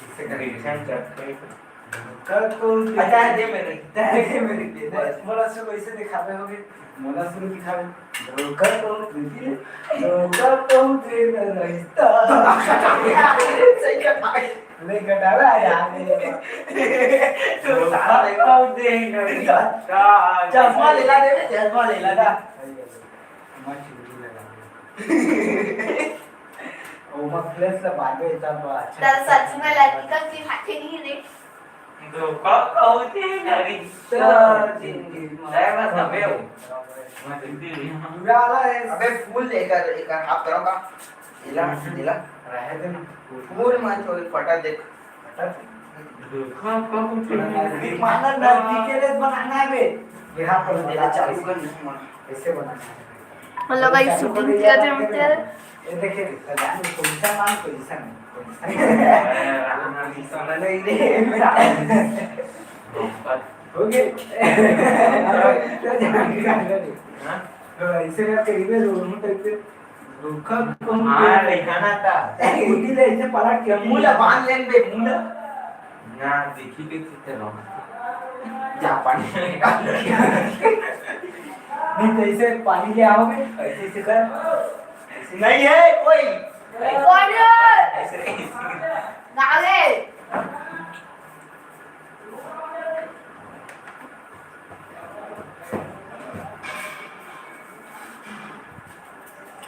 इससे कनेक्शन चेक करी। धोखा तो अच्छा, दे मेरे, दे मेरे, दे। बस, मोला से वैसे दिखावे होगे। मोला शुरू दिखावे। धोखा तो दे, धोखा तो दे न रहता। सही कहा। नहीं घटावे आ यार। तो धोखा तो दे न रहता। चश्मा ले ला दे, चश्मा ले ला ना। मत चुगली लगा। ओमा फ्लैश ला बांधे तब अच्छा। तर सच में लड़की का की हाथे नहीं रे। धोखा कहते हैं ना रिश्ता जिंदगी में। मैं बस अबे हूँ। मैं जिंदगी में हूँ। पूरा वाला है। अबे फूल लेकर एक हाफ करो का? इला, इला। रहे दे ना। फूल मत छोड़, फटा देख। फटा देख। धोखा कहते हैं। माना नजदीक के लिए बनाना है बे। ये हाथ पर तेरा चालू कर नहीं माना। ऐसे बनाना है। मतलब, भाई, शूटिंग किया थे हम तेरे। ये देखिए, सजान पोजीशन मान, पोजीशन, पोजीशन। नहीं, नहीं, मेरा। हो गए। तो जान के जान ले। हाँ? तो ऐसे करके इधर दोनों टाइप के धोखा कौन हाँ, किया? लइका ना था। उंगली ले ऐसे पलट के मुंह ला बांध लेन बे, मुंह ला। ना, देखी के चित्ते रहो। जा, पानी निकाल। नहीं तो ऐसे पानी ले आओगे, ऐसे, ऐसे कर। ऐसे नहीं है कोई। कौन है? ऐसे, ऐसे। नाले।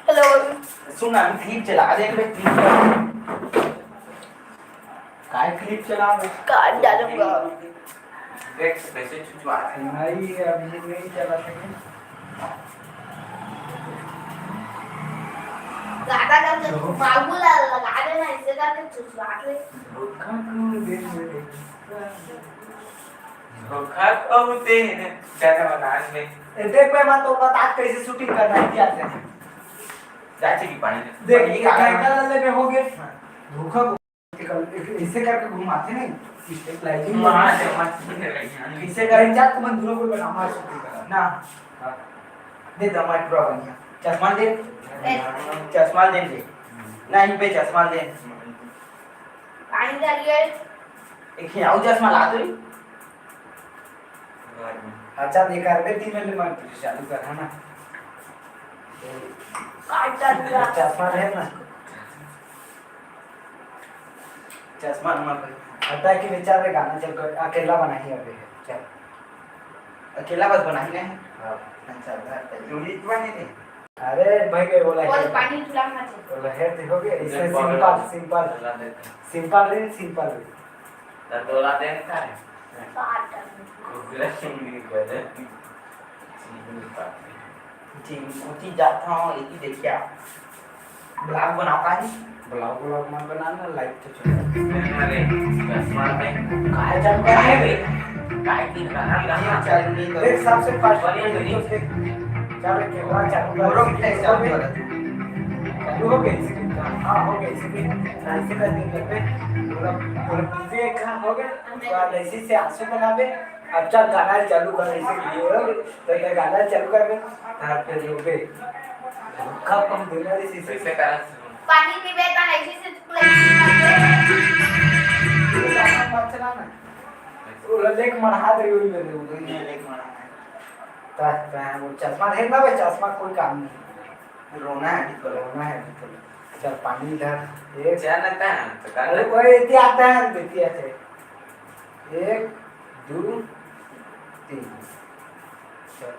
हेलो। सुन ना, अभी क्लिप चला दे, अबे क्लिप चला। काय क्लिप चला बे? काट डालूंगा। देख, कैसे चुचवा है। नहीं, अभी नहीं चला सके। गाना गा के बाबू ला लगा देना, इससे करके चुचवा ले। धोखा को दे दे। धोखा को दे दे। ज्यादा बना ले। ए, देख बे, मैं तो बता कैसे शूटिंग करना है, क्या से। चाची की पानी दे। देख, पानी ये का क्या कर ले में हो गए? धोखा को एक, एक, ऐसे करके घुमाते नहीं, स्टेप लाइटिंग मार में। दे, मत दे भाई। ऐसे करे जा, तुम दूरों को बना, मार शूटिंग करा। ना। हाँ। दे दमाई पूरा बढ़िया। चश्मा दे। ए। चश्मा दे दे। नहीं बे, चश्मा दे। पानी डालिए। एक ही आऊ चश्मा ला दो। अच्छा, ये कर दे, तीन मिनट में चालू कर, है ना? काट डालूंगा। चश्मा है ना? चश्मा नमा कोई। हटा के विचार रे, गाना चल कर, अकेला बना ही अबे। चल। अकेला बस बना ही नहीं है? हाँ। अच्छा, उधर तो यूनिट बने थे। अरे भाई, मैं बोला वो है। तो पानी चूल्हा में थे। बोला है, देखोगे? इससे जब सिंपल, पकड़ा, सिंपल। चला देते हैं। सिंपल रे, सिंपल रे। तो डोला देता है। काट डालूंगा। कुकुरा सुन नहीं कर। जिम कोती जात हूँ, यही देखिया। ब्लॉग बनाता है। ब्लॉग, ब्लॉग मत बनाना, लाइव तो चल। अरे, चश्मा में। काय चल रहा है बे? काय की कहाँ, कहाँ? चल नहीं तो। देख, सबसे फर्स्ट बने में नहीं। तो देख, चल, कैमरा चालू कर। पूरा उठे, चालू कर। चालू हो गई इसकी? हाँ, हो गई इसकी। ऐसे कर दे, कर दे। पूरा, पूरा देख, हाँ, हो गया। उसके बाद ऐसे से आंसू बनावे। अच्छा, गाना चालू कर, ऐसे किए हो, तो ये गाना चालू कर दे। हाँ, फिर रुक गए। कब हम दुनिया रे शीशे से करा? पानी पीबे त ऐसे से तू लगी। गाना मत चला ना। वो देख, मन हाथ रे, उड़ी में रे, उड़ी में देख, मन हाथ। ता, ता, वो चश्मा देख ना बे, चश्मा कोई काम नहीं। रोना है अभी तो। रोना है अभी तो। चल, पानी इधर। एक। चल ना, ता, तो कर अरे, ले। कोई इतनी आता है, देखती है। एक, दो, तीन। चल।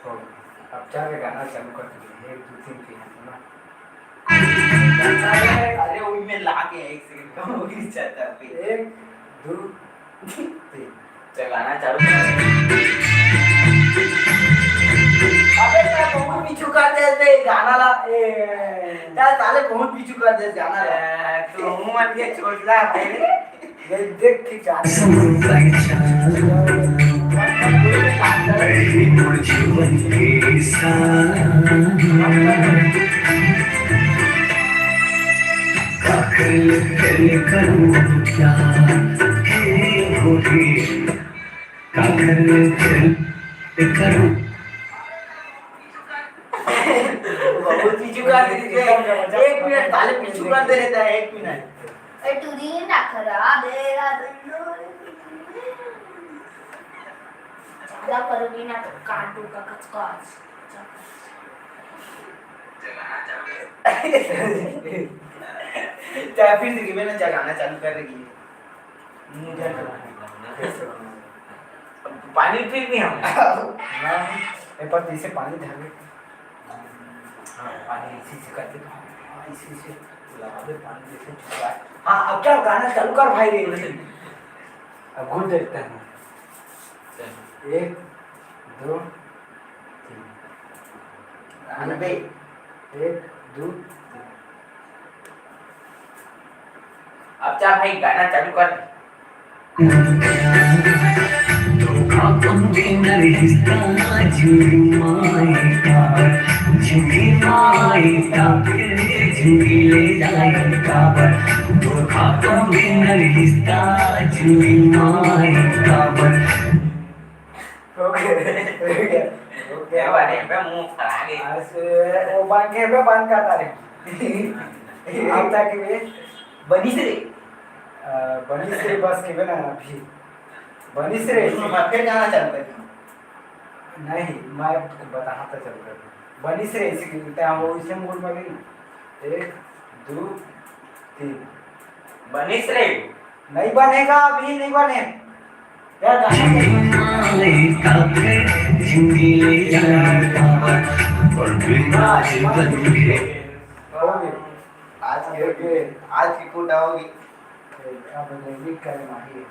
हो, अब चल के गाना चालू कर दीजिए। एक, दो, तीन, तीन, है ना? अरे, अरे, उनमें ला के एक सेकंड कम हो गई, चाचा, अभी। एक, दो, तीन। चल, गाना चालू कर। अबे, साला बहुत पीछू कर दे बे, गाना ला। ए। यार, साले बहुत पीछू कर दे गाना ला। ए, तू हूँ मन के छोटला भाई। ये देख के जा। बहुत पीछू कर दे रहे थे। एक मिनट, साले पीछू कर दे रहे थे, एक मिनट। ए, तू दिन ना खराब है यार। ज्यादा करोगी ना तो काट दूंगा कचकच। चाहे फिर से गिवे ना, चलाना चालू कर रही है। मुझे तो पानी ठीक नहीं हम। ना, ए पर इसे पानी धर ले। हाँ, पानी इसी से करके, हाँ, इसी से लगा दे पानी जैसे चुका है। हाँ, अब क्या गाना चालू कर भाई रे। अब घुल देखते हैं। चल। एक, दो, तीन। अनबे। एक, दो, तीन। अब जा भाई, गाना चालू कर। धोखा कौन देना रिश्ता, झूठी माई का, झूठी माई का, फिर झूठी ले जाए का। धोखा कौन देना रिश्ता, झूठी माई का। ओके, ओके, ओके। क्या बात है, बे, मुंह फड़ा के। आज, वो बांध के, बे, बांध का तारे। आप ताकि बे। बनिस रे। अ, बनिस रे बस के बे ना अभी। बनिस रे। तुम फिर गाना चालू कर। नहीं, मैं बताना तो चालू कर। बनिस रे, इसी के, वो इसे मूड में भी ना। एक, दो, तीन। बनिस रे। नहीं बनेगा, अभी नहीं बने। क्या गाना? हो गई। आज की, आज की कोटा होगी। अब नहीं करे माही।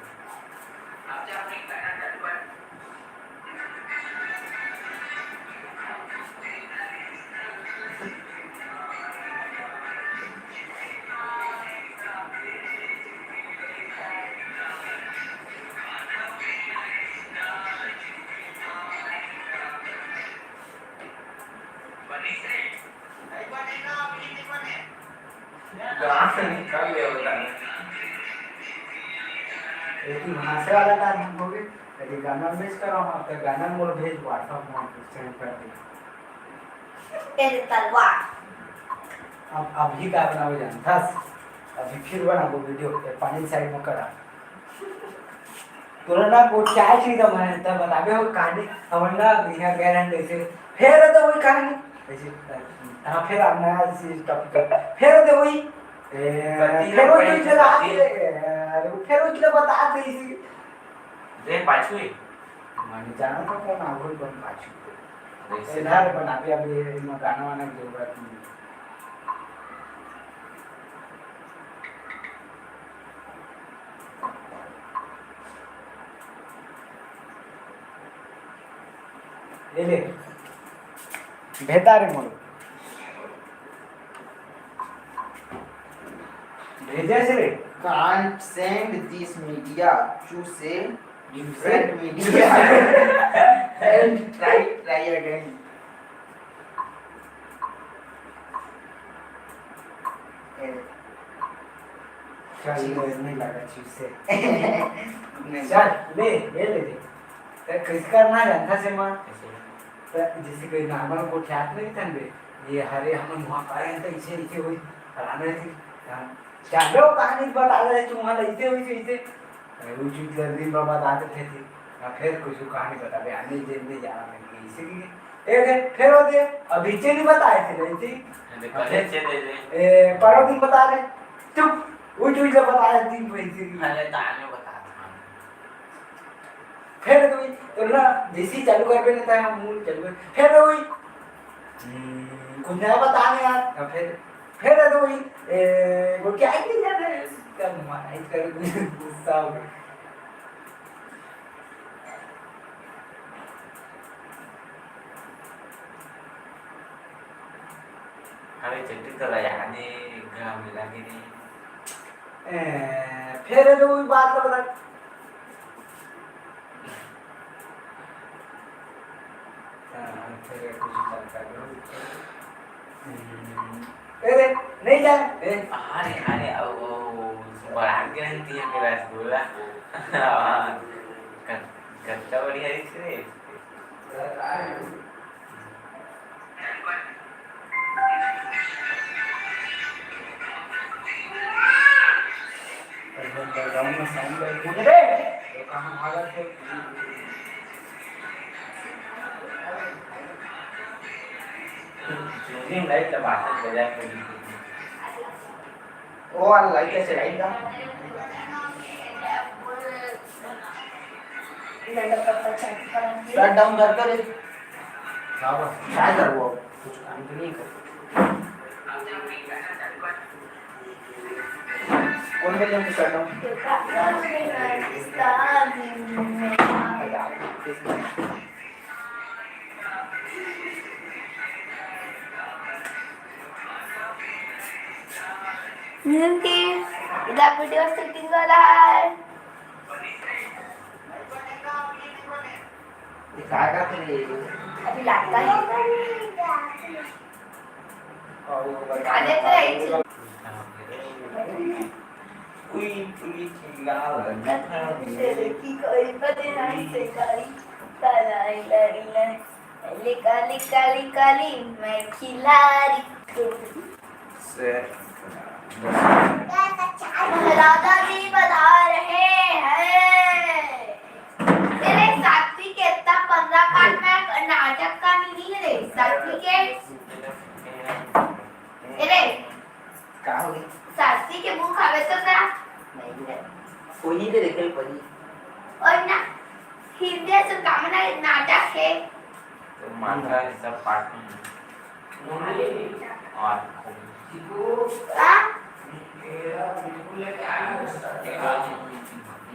गाना निकाल ले होता है। लेकिन हांसे वाला काम हम होगे, यदि गाना मिस करो, हम तो गाना मोर भेज WhatsApp में send कर दे। ए तलवार। अब, अभी का बनावे जानथस? अभी फिर बनाबो video, ये पानी side में करा। तोला ना वो चाय चाहिए था, मैं तब बताबे हो कहानी, हमन ना यहाँ गए रहन ऐसे, फिर तो वही कहानी, ऐसे, हाँ, फिर अब नया चीज topic है, फिर तो वही, ए, पति फिर ना वही पहन चीज लगा सकती के, है। ए, फिर वही चीज बता दे इसी। दे पाछू ही। मैं जाना था कौन आगो कौन पाछू। वैसे इधर बनाबे, अभी ये गाना वाना की जरूरत नहीं। ले ले। भेता रे मोर। भेजे से रे। Can't send this media, choose a different media and try, try again. चल, ये नहीं लगा चीज से। नहीं। चल, ले, ले, ले, ले। ते किस करना जानता से माँ? ते जैसे कोई normal को ख्यात नहीं था बे। ये हरे हम वहाँ पाए हैं तो इसे, इसे हुई, फलाना थी। हाँ। चलो, कहानी बता रहे तुम वहाँ इसे, इसे, इसे। अरे, वो चीज जल्दी में बता देते थे। हाँ, फिर कुछ कहानी बता दे, आने जेल में जाना नहीं, इसे की। ए, दे, फिर वो दे, अभी चे नहीं बताए थे, नहीं थी। अरे, हाँ, कहे फिर चे दे दे। ए, परो दिन बता रहे। चुप, वो चीज का बताया तीन महीने की। अरे, ताने बता दे। फिर तो वही, तो ना, जैसे ही चालू कर देना था, हम मूड चालू कर, फिर तो वही, हम्म, कुछ नया बता नहीं यार, तो फिर, फिर तो वही, ए, वो क्या ही नहीं जाता है, इसका माइक कर गुस्सा हो गया। अरे, चट्टी तो लगा दे, घर मिला के नहीं। ए, फिर तो वही बात तो बता। हाँ, फिर कुछ चलता है। हम्म, ए, नहीं जा, ए। अरे, अरे, ओ, ओ, ओ, बड़ा गिरंती है मेरा रसगुल्ला। हाँ, कच-, कच्चा बढ़िया है इसलिए। ओ, वाला लाइट कैसे लाइट का? शट डाउन कर कर एक। क्या हुआ? क्या कर वो? कुछ काम तो नहीं कर। कौन बोल रहा है शट डाउन? नीलम के इधर वीडियो सेटिंग वाला है। ये काय का थे? अभी लागता है। अरे तो यही चीज। कोई पुलिस की गाल है। की कोई पते नहीं से गाड़ी। लाई, लाई, लाई। काली, काली, काली, काली, मैं खिलाड़ी। से प्रहलादा जी बता रहे हैं। तेरे सात्विक के इतना पंद्रह पाठ में नाटक का नहीं रे, सात्विक के। तेरे का हो गया? सात्विक के मुंह खावे तो का? नहीं रे। कोई नहीं दे देखे पड़ी। और ना, हिंदी से कामना नाटक है। तो माता है सब पाठ में। और हाँ?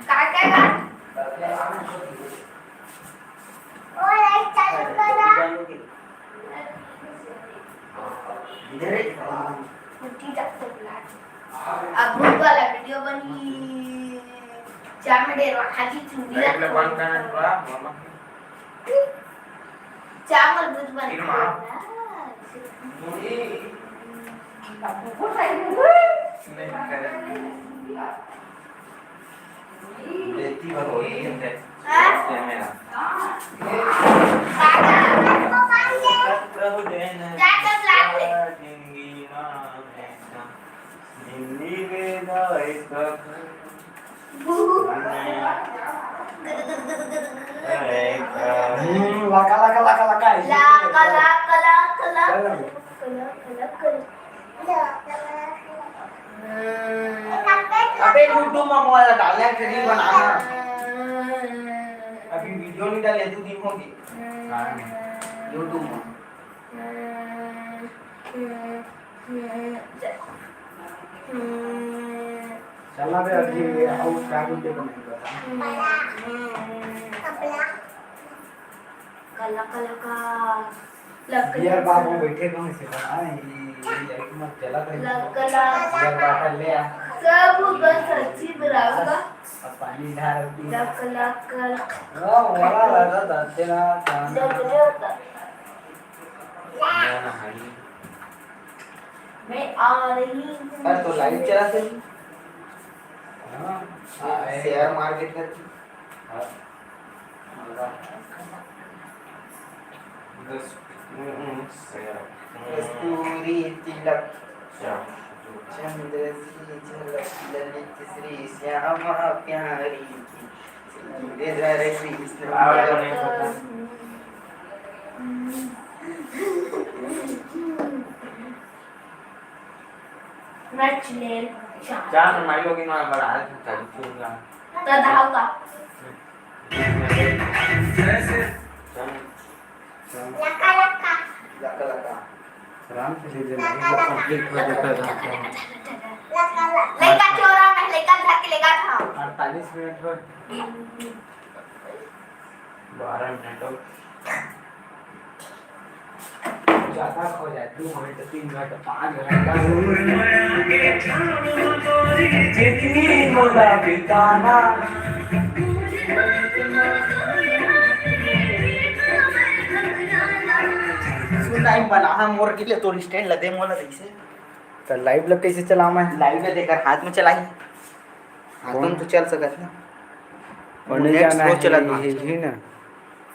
का, का, का? ओ, लाइट चालू करा। इधर है। अब भूत वाला वीडियो बनी। जा में डेरवा खाली चुंदी लाइट ला बंद करना थोड़ा, मामा। चावल दूध बन फिर माँ। बाबू को खाई दूंगा। नहीं, नहीं। लेती बर होई है। कैमरा। जिंदगी में ना एक हम्म, लका, लका, लका, लका, ऐसे लका, लका, लका, लका। चल ना। लका, लका, लका, लका। अबे YouTube में मोबाइल डालने के लिए बनाना। अभी वीडियो नहीं डाले, दो दिन हो गए। YouTube में। चला बे, अभी ये आउट का बोलते बनेगा। काला, काला, का। लकड़ी बियर बाबू से। बैठे कौन से बना? ये, ये लाइट मत जला दे। लकला। बियर बाटल ले आ। सब बस अच्छी बराबर। अब पानी ढार पी। लक, लक, लक। वाह, वाह, वाह, वाह, वाह, तेरा काम। लक, लक। मैं आ रही हूँ। अरे, तो लाइट चला से। हाँ, शेयर मार्केट करती। हाँ। कस्तूरी तिलक, चंद्र सी झलक, ललित श्री श्यामा प्यारी की, श्रीधर कृष्ण। चार माइलों की ना बड़ा है, चालू चूंगा। तो धाव का। लका, लका। लका, लका। आराम से दे दे, लका, लका। कंप्लीट हो जाता है। लका, लका। लइका चोरा में, लइका धर के लेगा था। अड़तालीस मिनट हो। बारह मिनट हो। ज्यादा हो जाए, दो घंटे, तीन घंटे, पाँच घंटा। जितनी मोला बिताना। सुन, टाइम बना, हाँ, मोर के लिए तोर स्टैंड ला दे मोला, कैसे? तो लाइव ला कैसे चलावा मैं? लाइव ला देकर हाथ में चलाई। हाथों कौन? तो चल सकत ना। और वो नहीं नेट जाना स्लो है, चलत ना। हिल ही ना।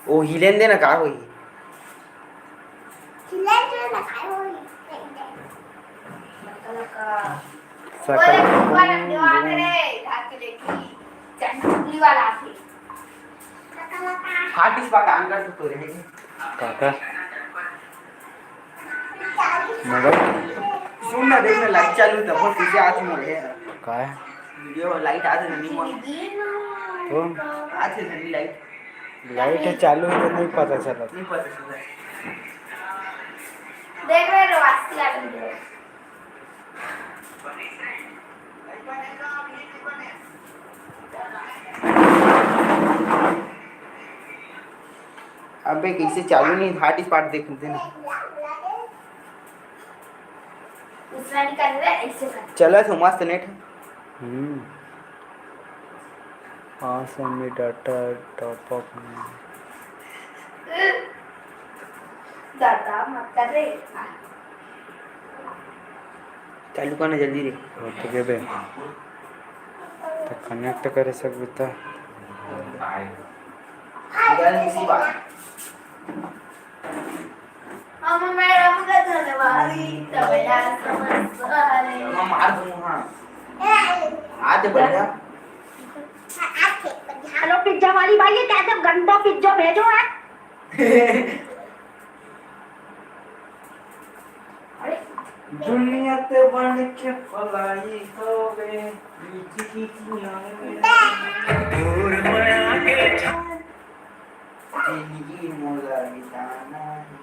वो हिलेन दे ना, का होई? हिलेन दे ना, का होई? सकल ओए, ऊपर बूम, दीवार बूम। रे, ढाक के देखी। चंचुली वाला आथे। हाथ इस बार कान का तो रहेगी। काका। मोबाइल। सुन ना, देख ना, लाइट चालू है, तब कैसे आज मोर है। का है? वीडियो लाइट आज नहीं मोर। कौन? आज है नहीं लाइट। लाइट है चालू है तो नहीं पता चला। नहीं पता चला। देख रहे हो, आज की आ रही है। अबे, कैसे चालू नहीं, hotspot देख लेते ना। दूसरा निकाल रहा है, ऐसे कर। चला तो मस्त नेट। हम्म। पाँच सौ एमबी डेटा टॉप अप में। दादा, मत कर रे। चालू करना जल्दी रे। हो तो गे बे। तो कनेक्ट करे सकबे त। हम मैडम का धन्यवादी, तबला समझ सारे। मैं मार दूंगा, हाँ। आ तो बढ़िया। हेलो, पिज्जा वाली भाई, ये कैसे गंदा पिज्जा भेजो है? अरे। दुनिया ते बन के फलाई होवे, मीठी मीठी आवे। दूर माया के छाँव। जिंदगी मोला बिताना है।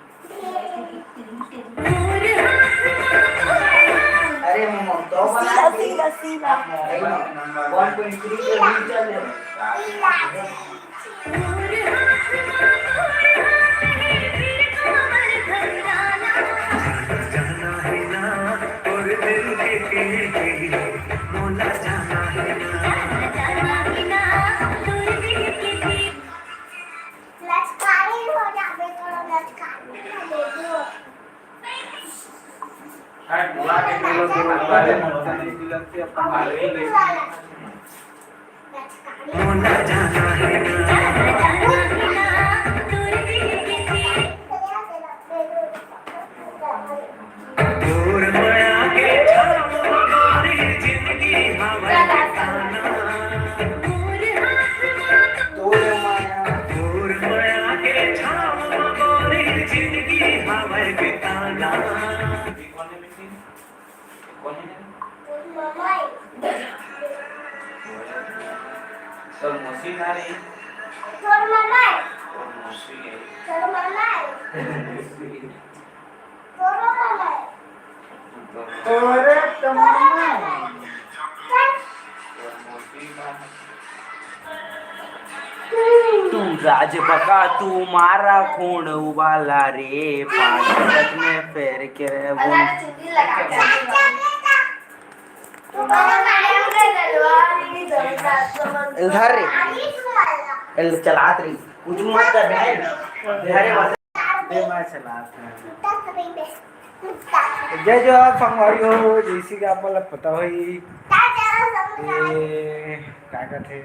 अरे मम्मा, तो बना सीधा, दे। सीधा, सीधा। अरे मम्मा, वन पॉइंट थ्री के नीचे ले। लचकारी हो जाबे, थोड़ा लचकारी हो जाबे। हट, बुआ के बोलो, बोलो, बुआ के बोलो। लचका। तोर मामा है। तोर मामा है। तोर मामा है। तोरे तो मामा है। तू राज बका, तू मारा खून उबाला रे, पाँच मिनट में फेर के गुन। इधर रे, एल चलात रही, कुछ मत कर बहन। इधर रे, बस। ए, मैं चलात हूँ। जय जोहार संगवारी हो, जैसे कि आप मन ला पता होही, ये का कहथे,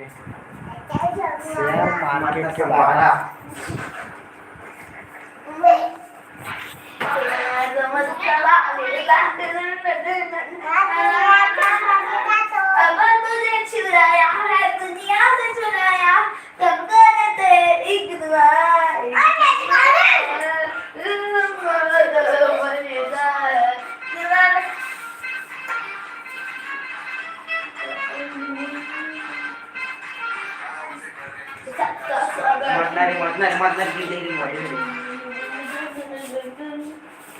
शेयर मार्केट के बारे। अब तुझे छुड़ाया है दुनिया से छुड़ाया, तब करते एक दुआ। मतना रे, मतना रे, मतना रे, गिर जाएगी मोबाइल।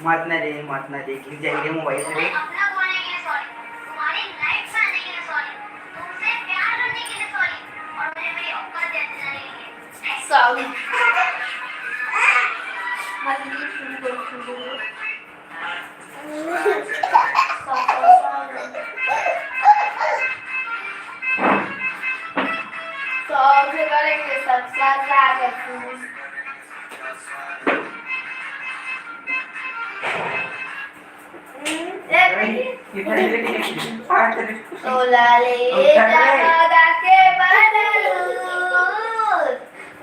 मतना रे, मतना रे, गिर जाएगी रे मोबाइल रे। अपना कौन है ये सॉरी? तुम्हारी लाइफ का नहीं है सॉरी। तुमसे प्यार करने के लिए सॉरी। और मुझे मेरी औकात जानने के लिए। सॉरी। तो फिर करेंगे सबसे ज्यादा खुश। हम्म, एक मिनट। तोला ले जगमगा के बदलू,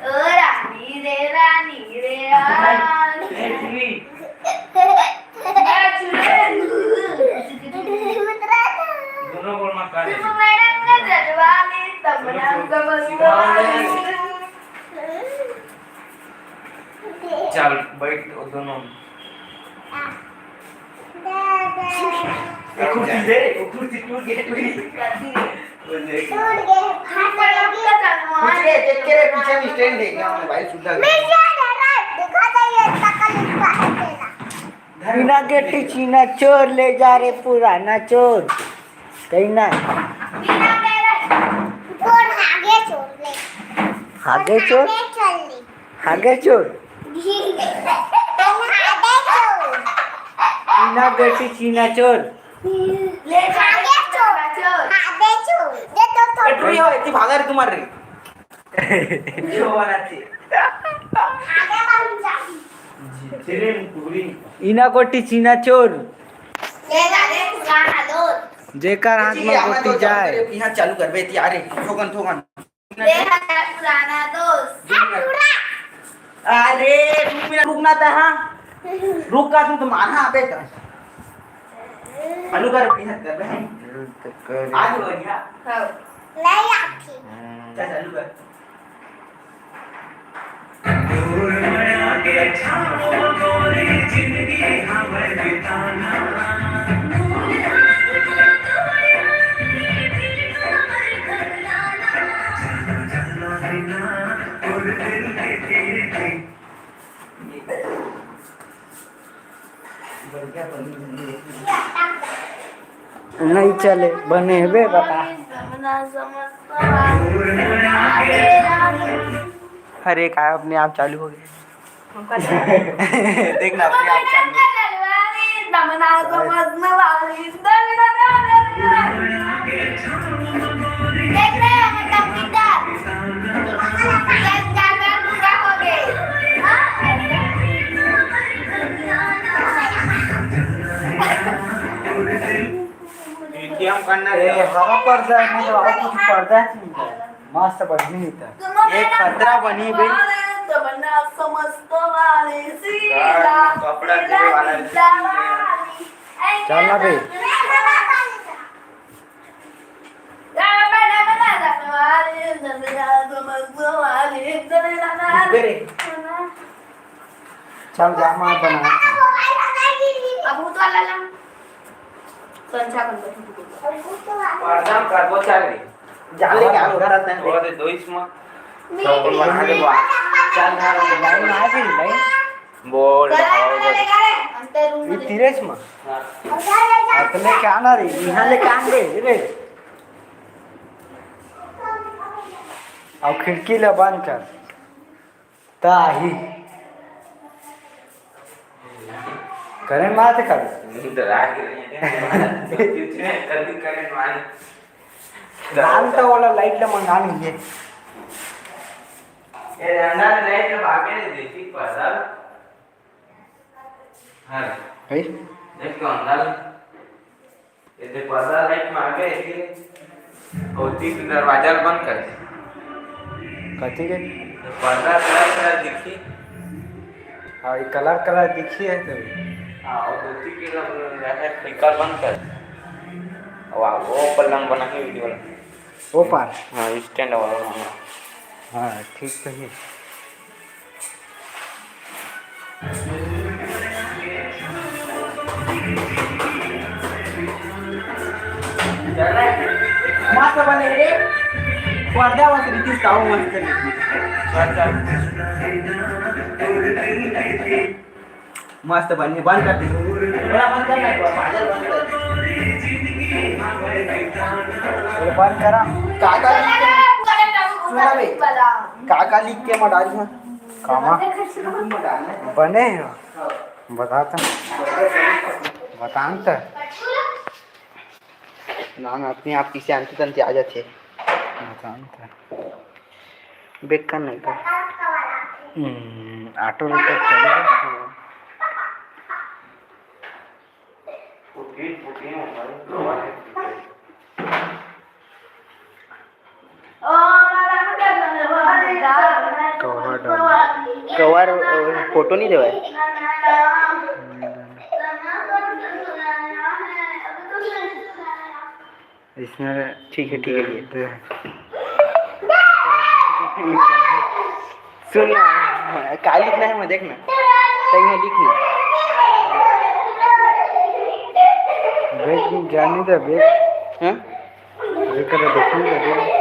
ओ रानी रे, रानी रे, आ। दोनों गोड़ में कर। मैडम का जलवा में तब नाम का बदलवा। चल, बैठ, वो दोनों। ए, कुर्सी दे, वो कुर्सी टूट गया, टूट गया। वो देख। टूट गया, फाट गया। कुछ नहीं, देख के रे, पीछे में स्टैंड है क्या? भाई, सुधा। मैं क्या दे रहा है? दिखा दे, ये तकलीफ का है तेरा। बिना गेटी छीना चोर ले जा रे पुराना चोर। कहीं ना। बिना मेरे चोर आगे चोर ले। आगे चोर? आगे चोर ले। आगे चोर? आगे चोर। बिना गेटी छीना चोर। ले जा आगे चोर। चोर। आगे चोर। ये तो ए, टुरी हो, इतनी भागा रे तुम्हारे। जो वाला थी। इना गोटी छीना चोर। जेकर हाथ में गोटी जाए। यहाँ चालू करबे ती, अरे, थोकन, थोकन। अरे, रुक मिनट, रुकना था, हाँ। रुक का, तू तो मारना अबे तो। चालू कर, मेहनत कर बे। आज हो गया। हाँ। नहीं आती। चल, चालू कर। नहीं चले, बने हेबे बता। अरे, का अपने आप चालू हो गया। देखना, अपने आप चालू हो गया। ए, हवा पर्दा है, मतलब, हवा कुछ पर्दा है, नहीं है। मस्त बढ़िया ही था। ये खतरा बनी भाई। कपड़ा दे वाला। चल ना बे। चल जा, मैं बना। अब भूत वाला ला। संझा बन गई। पर्दा में करबो चल रही। जान ले क्या हो रहा है? वो दे दो इसमें। चल, लाइन आ गई, लाइन। बोल, ये तीरेच म। हाँ। अतले क्या ना रे, यहाँ ले काम दे रे। अब खिड़की ले बंद कर। त आही। करंट मारत हे का? नींद आ गई। कभी करंट मार। नाम तो वाला लाइट ला मंगा लीजिए। ए, अंदर लाइट ला बाके नहीं देखी, पता। हाँ। है? देख तो अंदर। ये देख, पर्दा लाइट में आ गए, ये होती तो दरवाजा बंद कर दे। कथी के? तो पर्दा कलर कलर दिखी। हाँ, ये कलर कलर दिखी है तो। हाँ, और धोती के लग रहा है, फीका बंद कर। वाह, वो पलंग बना के वीडियो वाला। वो पार? हाँ, स्टैंड वाला बना। हाँ, ठीक तो है। मस्त बने रे। पर्दा मस्त रीतिश का, वो मस्त रीतिश। मस्त बने, बंद कर दे। थोड़ा बंद करना है, बादल बंद कर। ये बंद करा। काका जी के, सुना बे। काका लिख के मडाल में। कामा? बने हो? बता तो। बता न तो। ना, ना, अपने आप किसे अंत तंत आ जाते। बता न तो। बेकार नहीं कर। हम्म, ऑटो रिक्शा चलेगा। कवर डाल। कवर, अ, फोटो नहीं देवे। इसमें ठीक है, ठीक है, दे, ये। दे। सुन ना, का लिखना है, मैं देखना। सही है, लिखना। बेग जाने दे, बेग। हाँ? ये कर, देखने दे, बेग।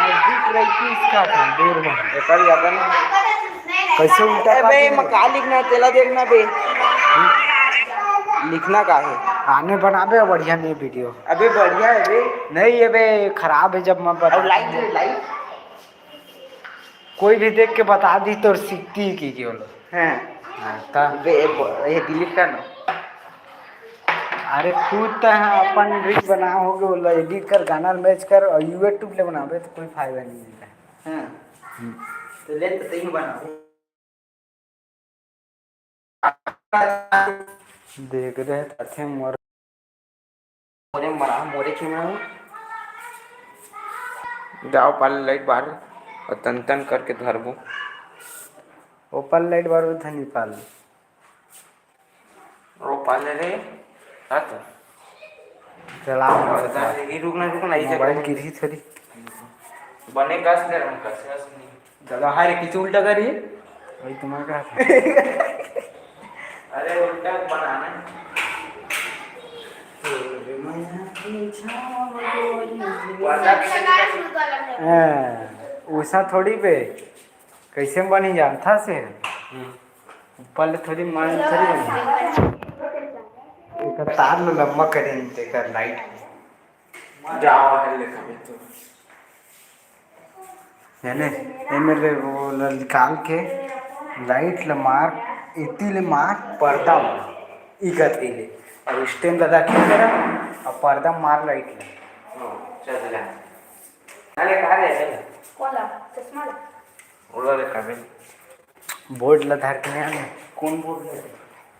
नजदीक रहितिस का था, दूर में। एकर ज्यादा नहीं। कैसे उल्टा ए कर बे, दिया? मैं का लिखना, तेला देखना बे। लिखना का है? आने बनाबे बढ़िया नहीं वीडियो। अबे बढ़िया है बे। नहीं, ये बे खराब है जब मैं बता अब लाइट दे, लाइट। कोई भी देख के बता दी तो सीखती ही की केवल। हाँ। हाँ, ता। बे, ये ब-, ये डिलीट कर ना। अरे खुद तो है, अपन रील बना हो गए, बोला एडिट कर, गाना मैच कर और YouTube ले बनाबे तो कोई फायदा नहीं है। हाँ। हम्म। तो ले तो तैं बना। देख रहे थे मोर। मोरे मरा, मोरे के मैं। जाओ पाल लाइट बार और तन तन करके धरबो। ओ पाल लाइट बार धनी पाल। ओ पाल रे। हाँ तो। चला। और तन ये रुकना, रुकना, ये मोबाइल जगह। गिरी थोड़ी। बने कस ले रहा हूँ, कस, कस नहीं। दादा, हाय रे, किसी उल्टा करिए। वही तुम्हारा कहा था। अरे, उल्टा बनाना है। हाँ, वैसा थोड़ी बे, कैसे बनी जानता से? हम्म। ऊपर ले थोड़ी मान थोड़ी बनी। एक तार लो लंबा करें, तेकर लाइट। जाओ, है ले कभी तो। है ने? एमे ले वो ल निकाल के लाइट ल मार, इति ले मार, पर्दा मार, ई गति ले। अब स्टैंड लगा के करा, अब पर्दा मार लाइट ले। हाँ, चल जा। अरे, कहाँ ले, चल। कौन ला? चश्मा ला। ओला रे, काबिल। बोर्ड ला धर के नहीं आने। कौन बोर्ड ले?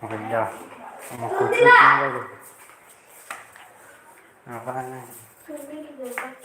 भैया, हम कुछ नहीं लगे। आवाज नहीं। सुनने की जरूरत।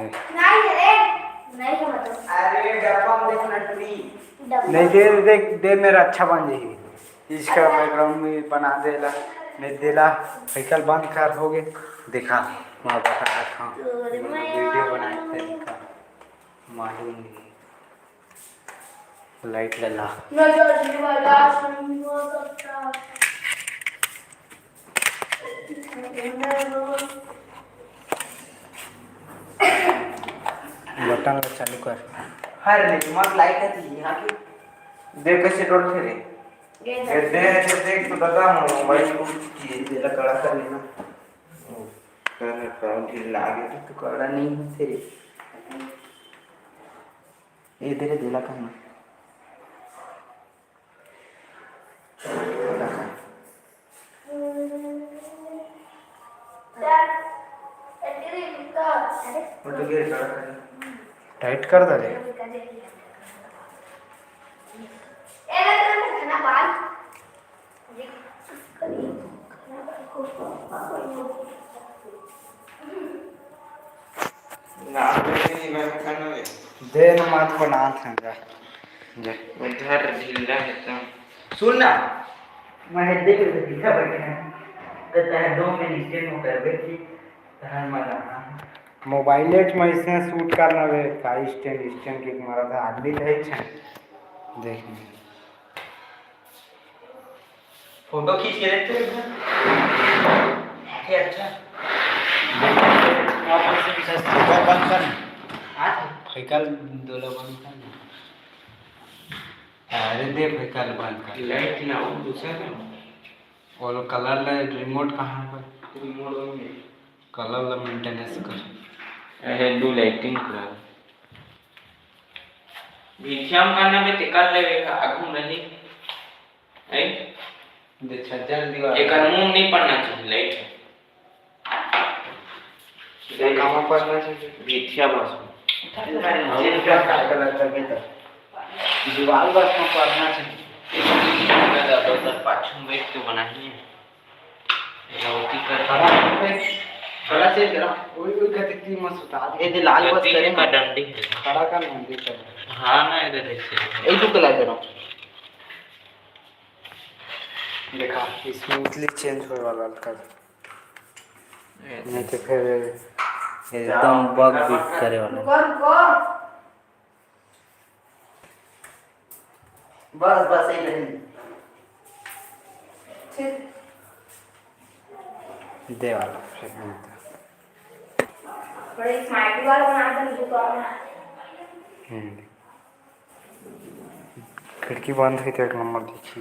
नहीं रे, नहीं है मतलब। अरे डब्बा में देखना टुरी। डब्बा। नहीं दे, देख दे, मेरा अच्छा बन जाही। इसका बैकग्राउंड में बना देला, नहीं देला। साइकिल बंद कर हो गए, देखा, मैं बता रहा हूँ। तोर मैं वीडियो बना के देखा, मालूम नहीं। लाइट लगा। नजर भी बर्दाश्त नहीं हो सकता। बटन ला चालू कर। हर ले, मत लाइट है यहाँ की। देख कैसे डोलथे रे। ये ए, दे, दे, देख तो दादा, मोबाइल को ये, ये ला कड़ा कर लेना। ओ, कर, कर, ढील लागे तो कड़ा नहीं होथे रे। ये दे रे, देला कहाँ? टाइट कर दे रे। ना, नहीं, मैं खाना में। दे न, मात बनात हन, जा। जा। उधर ढीला है तो। सुन ना, मैं देख ले, पीछा बैठे हैं। तो तय दो मिनट स्टैंड में करबे कि तहन मजा आना। मोबाइल में इसने शूट करना रे, का स्टैंड, स्टैंड के मारा था, आदमी तो है छे। देख। फोटो खींच के देखते हैं। ये अच्छा। आप इसे पीछे से बंद कर। हाँ। साइकिल दोला बंद कर। अरे दे, साइकिल बंद कर। लाइट ना हो, दूसरा ना हो। और कलर ले, रिमोट कहाँ पर? रिमोट वही है। कलर ला मेंटेनेंस कर। अरे, दू लाइटिंग करा। भिथिया में करना में ते कर लेवे का, आगू नहीं। हैं? दे छज्जर दीवार। एकर मुंह नहीं पड़ना चाहिए, लाइट। दे कहाँ पड़ना चाहिए? भिथिया बस। हम क्या, का कलर करके तो? दीवार बस में पड़ना चाहिए। तो सर पाछू में बैठ के बनाइए। लौकी कर। खड़ा पे, खड़ा से जरा, ओए, ओए, कहते कि मत उतार। ये दे लाल बस गति करे का ना। डंडी है। खड़ा का ना, ये कर। हाँ ना, इधर ऐसे। यही तो कला दे रहा हूँ। देखा, स्मूथली चेंज होए वाला कर। ये नहीं तो फिर एकदम बग बीट करे वाला। रुको, रुको। बस, बस, यही रही। ठीक। दे वाला, एक मिनट। बड़े स्माइली वाला बना दे, मुझे तो आना है। हम्म। खिड़की बंद हुई तो एक नंबर दिखी।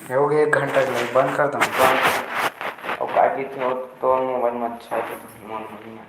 ये हो गया एक घंटा के लिए, बंद कर दो। बंद। और काटी थे, और तो मोबाइल में अच्छा है तो मन नहीं है।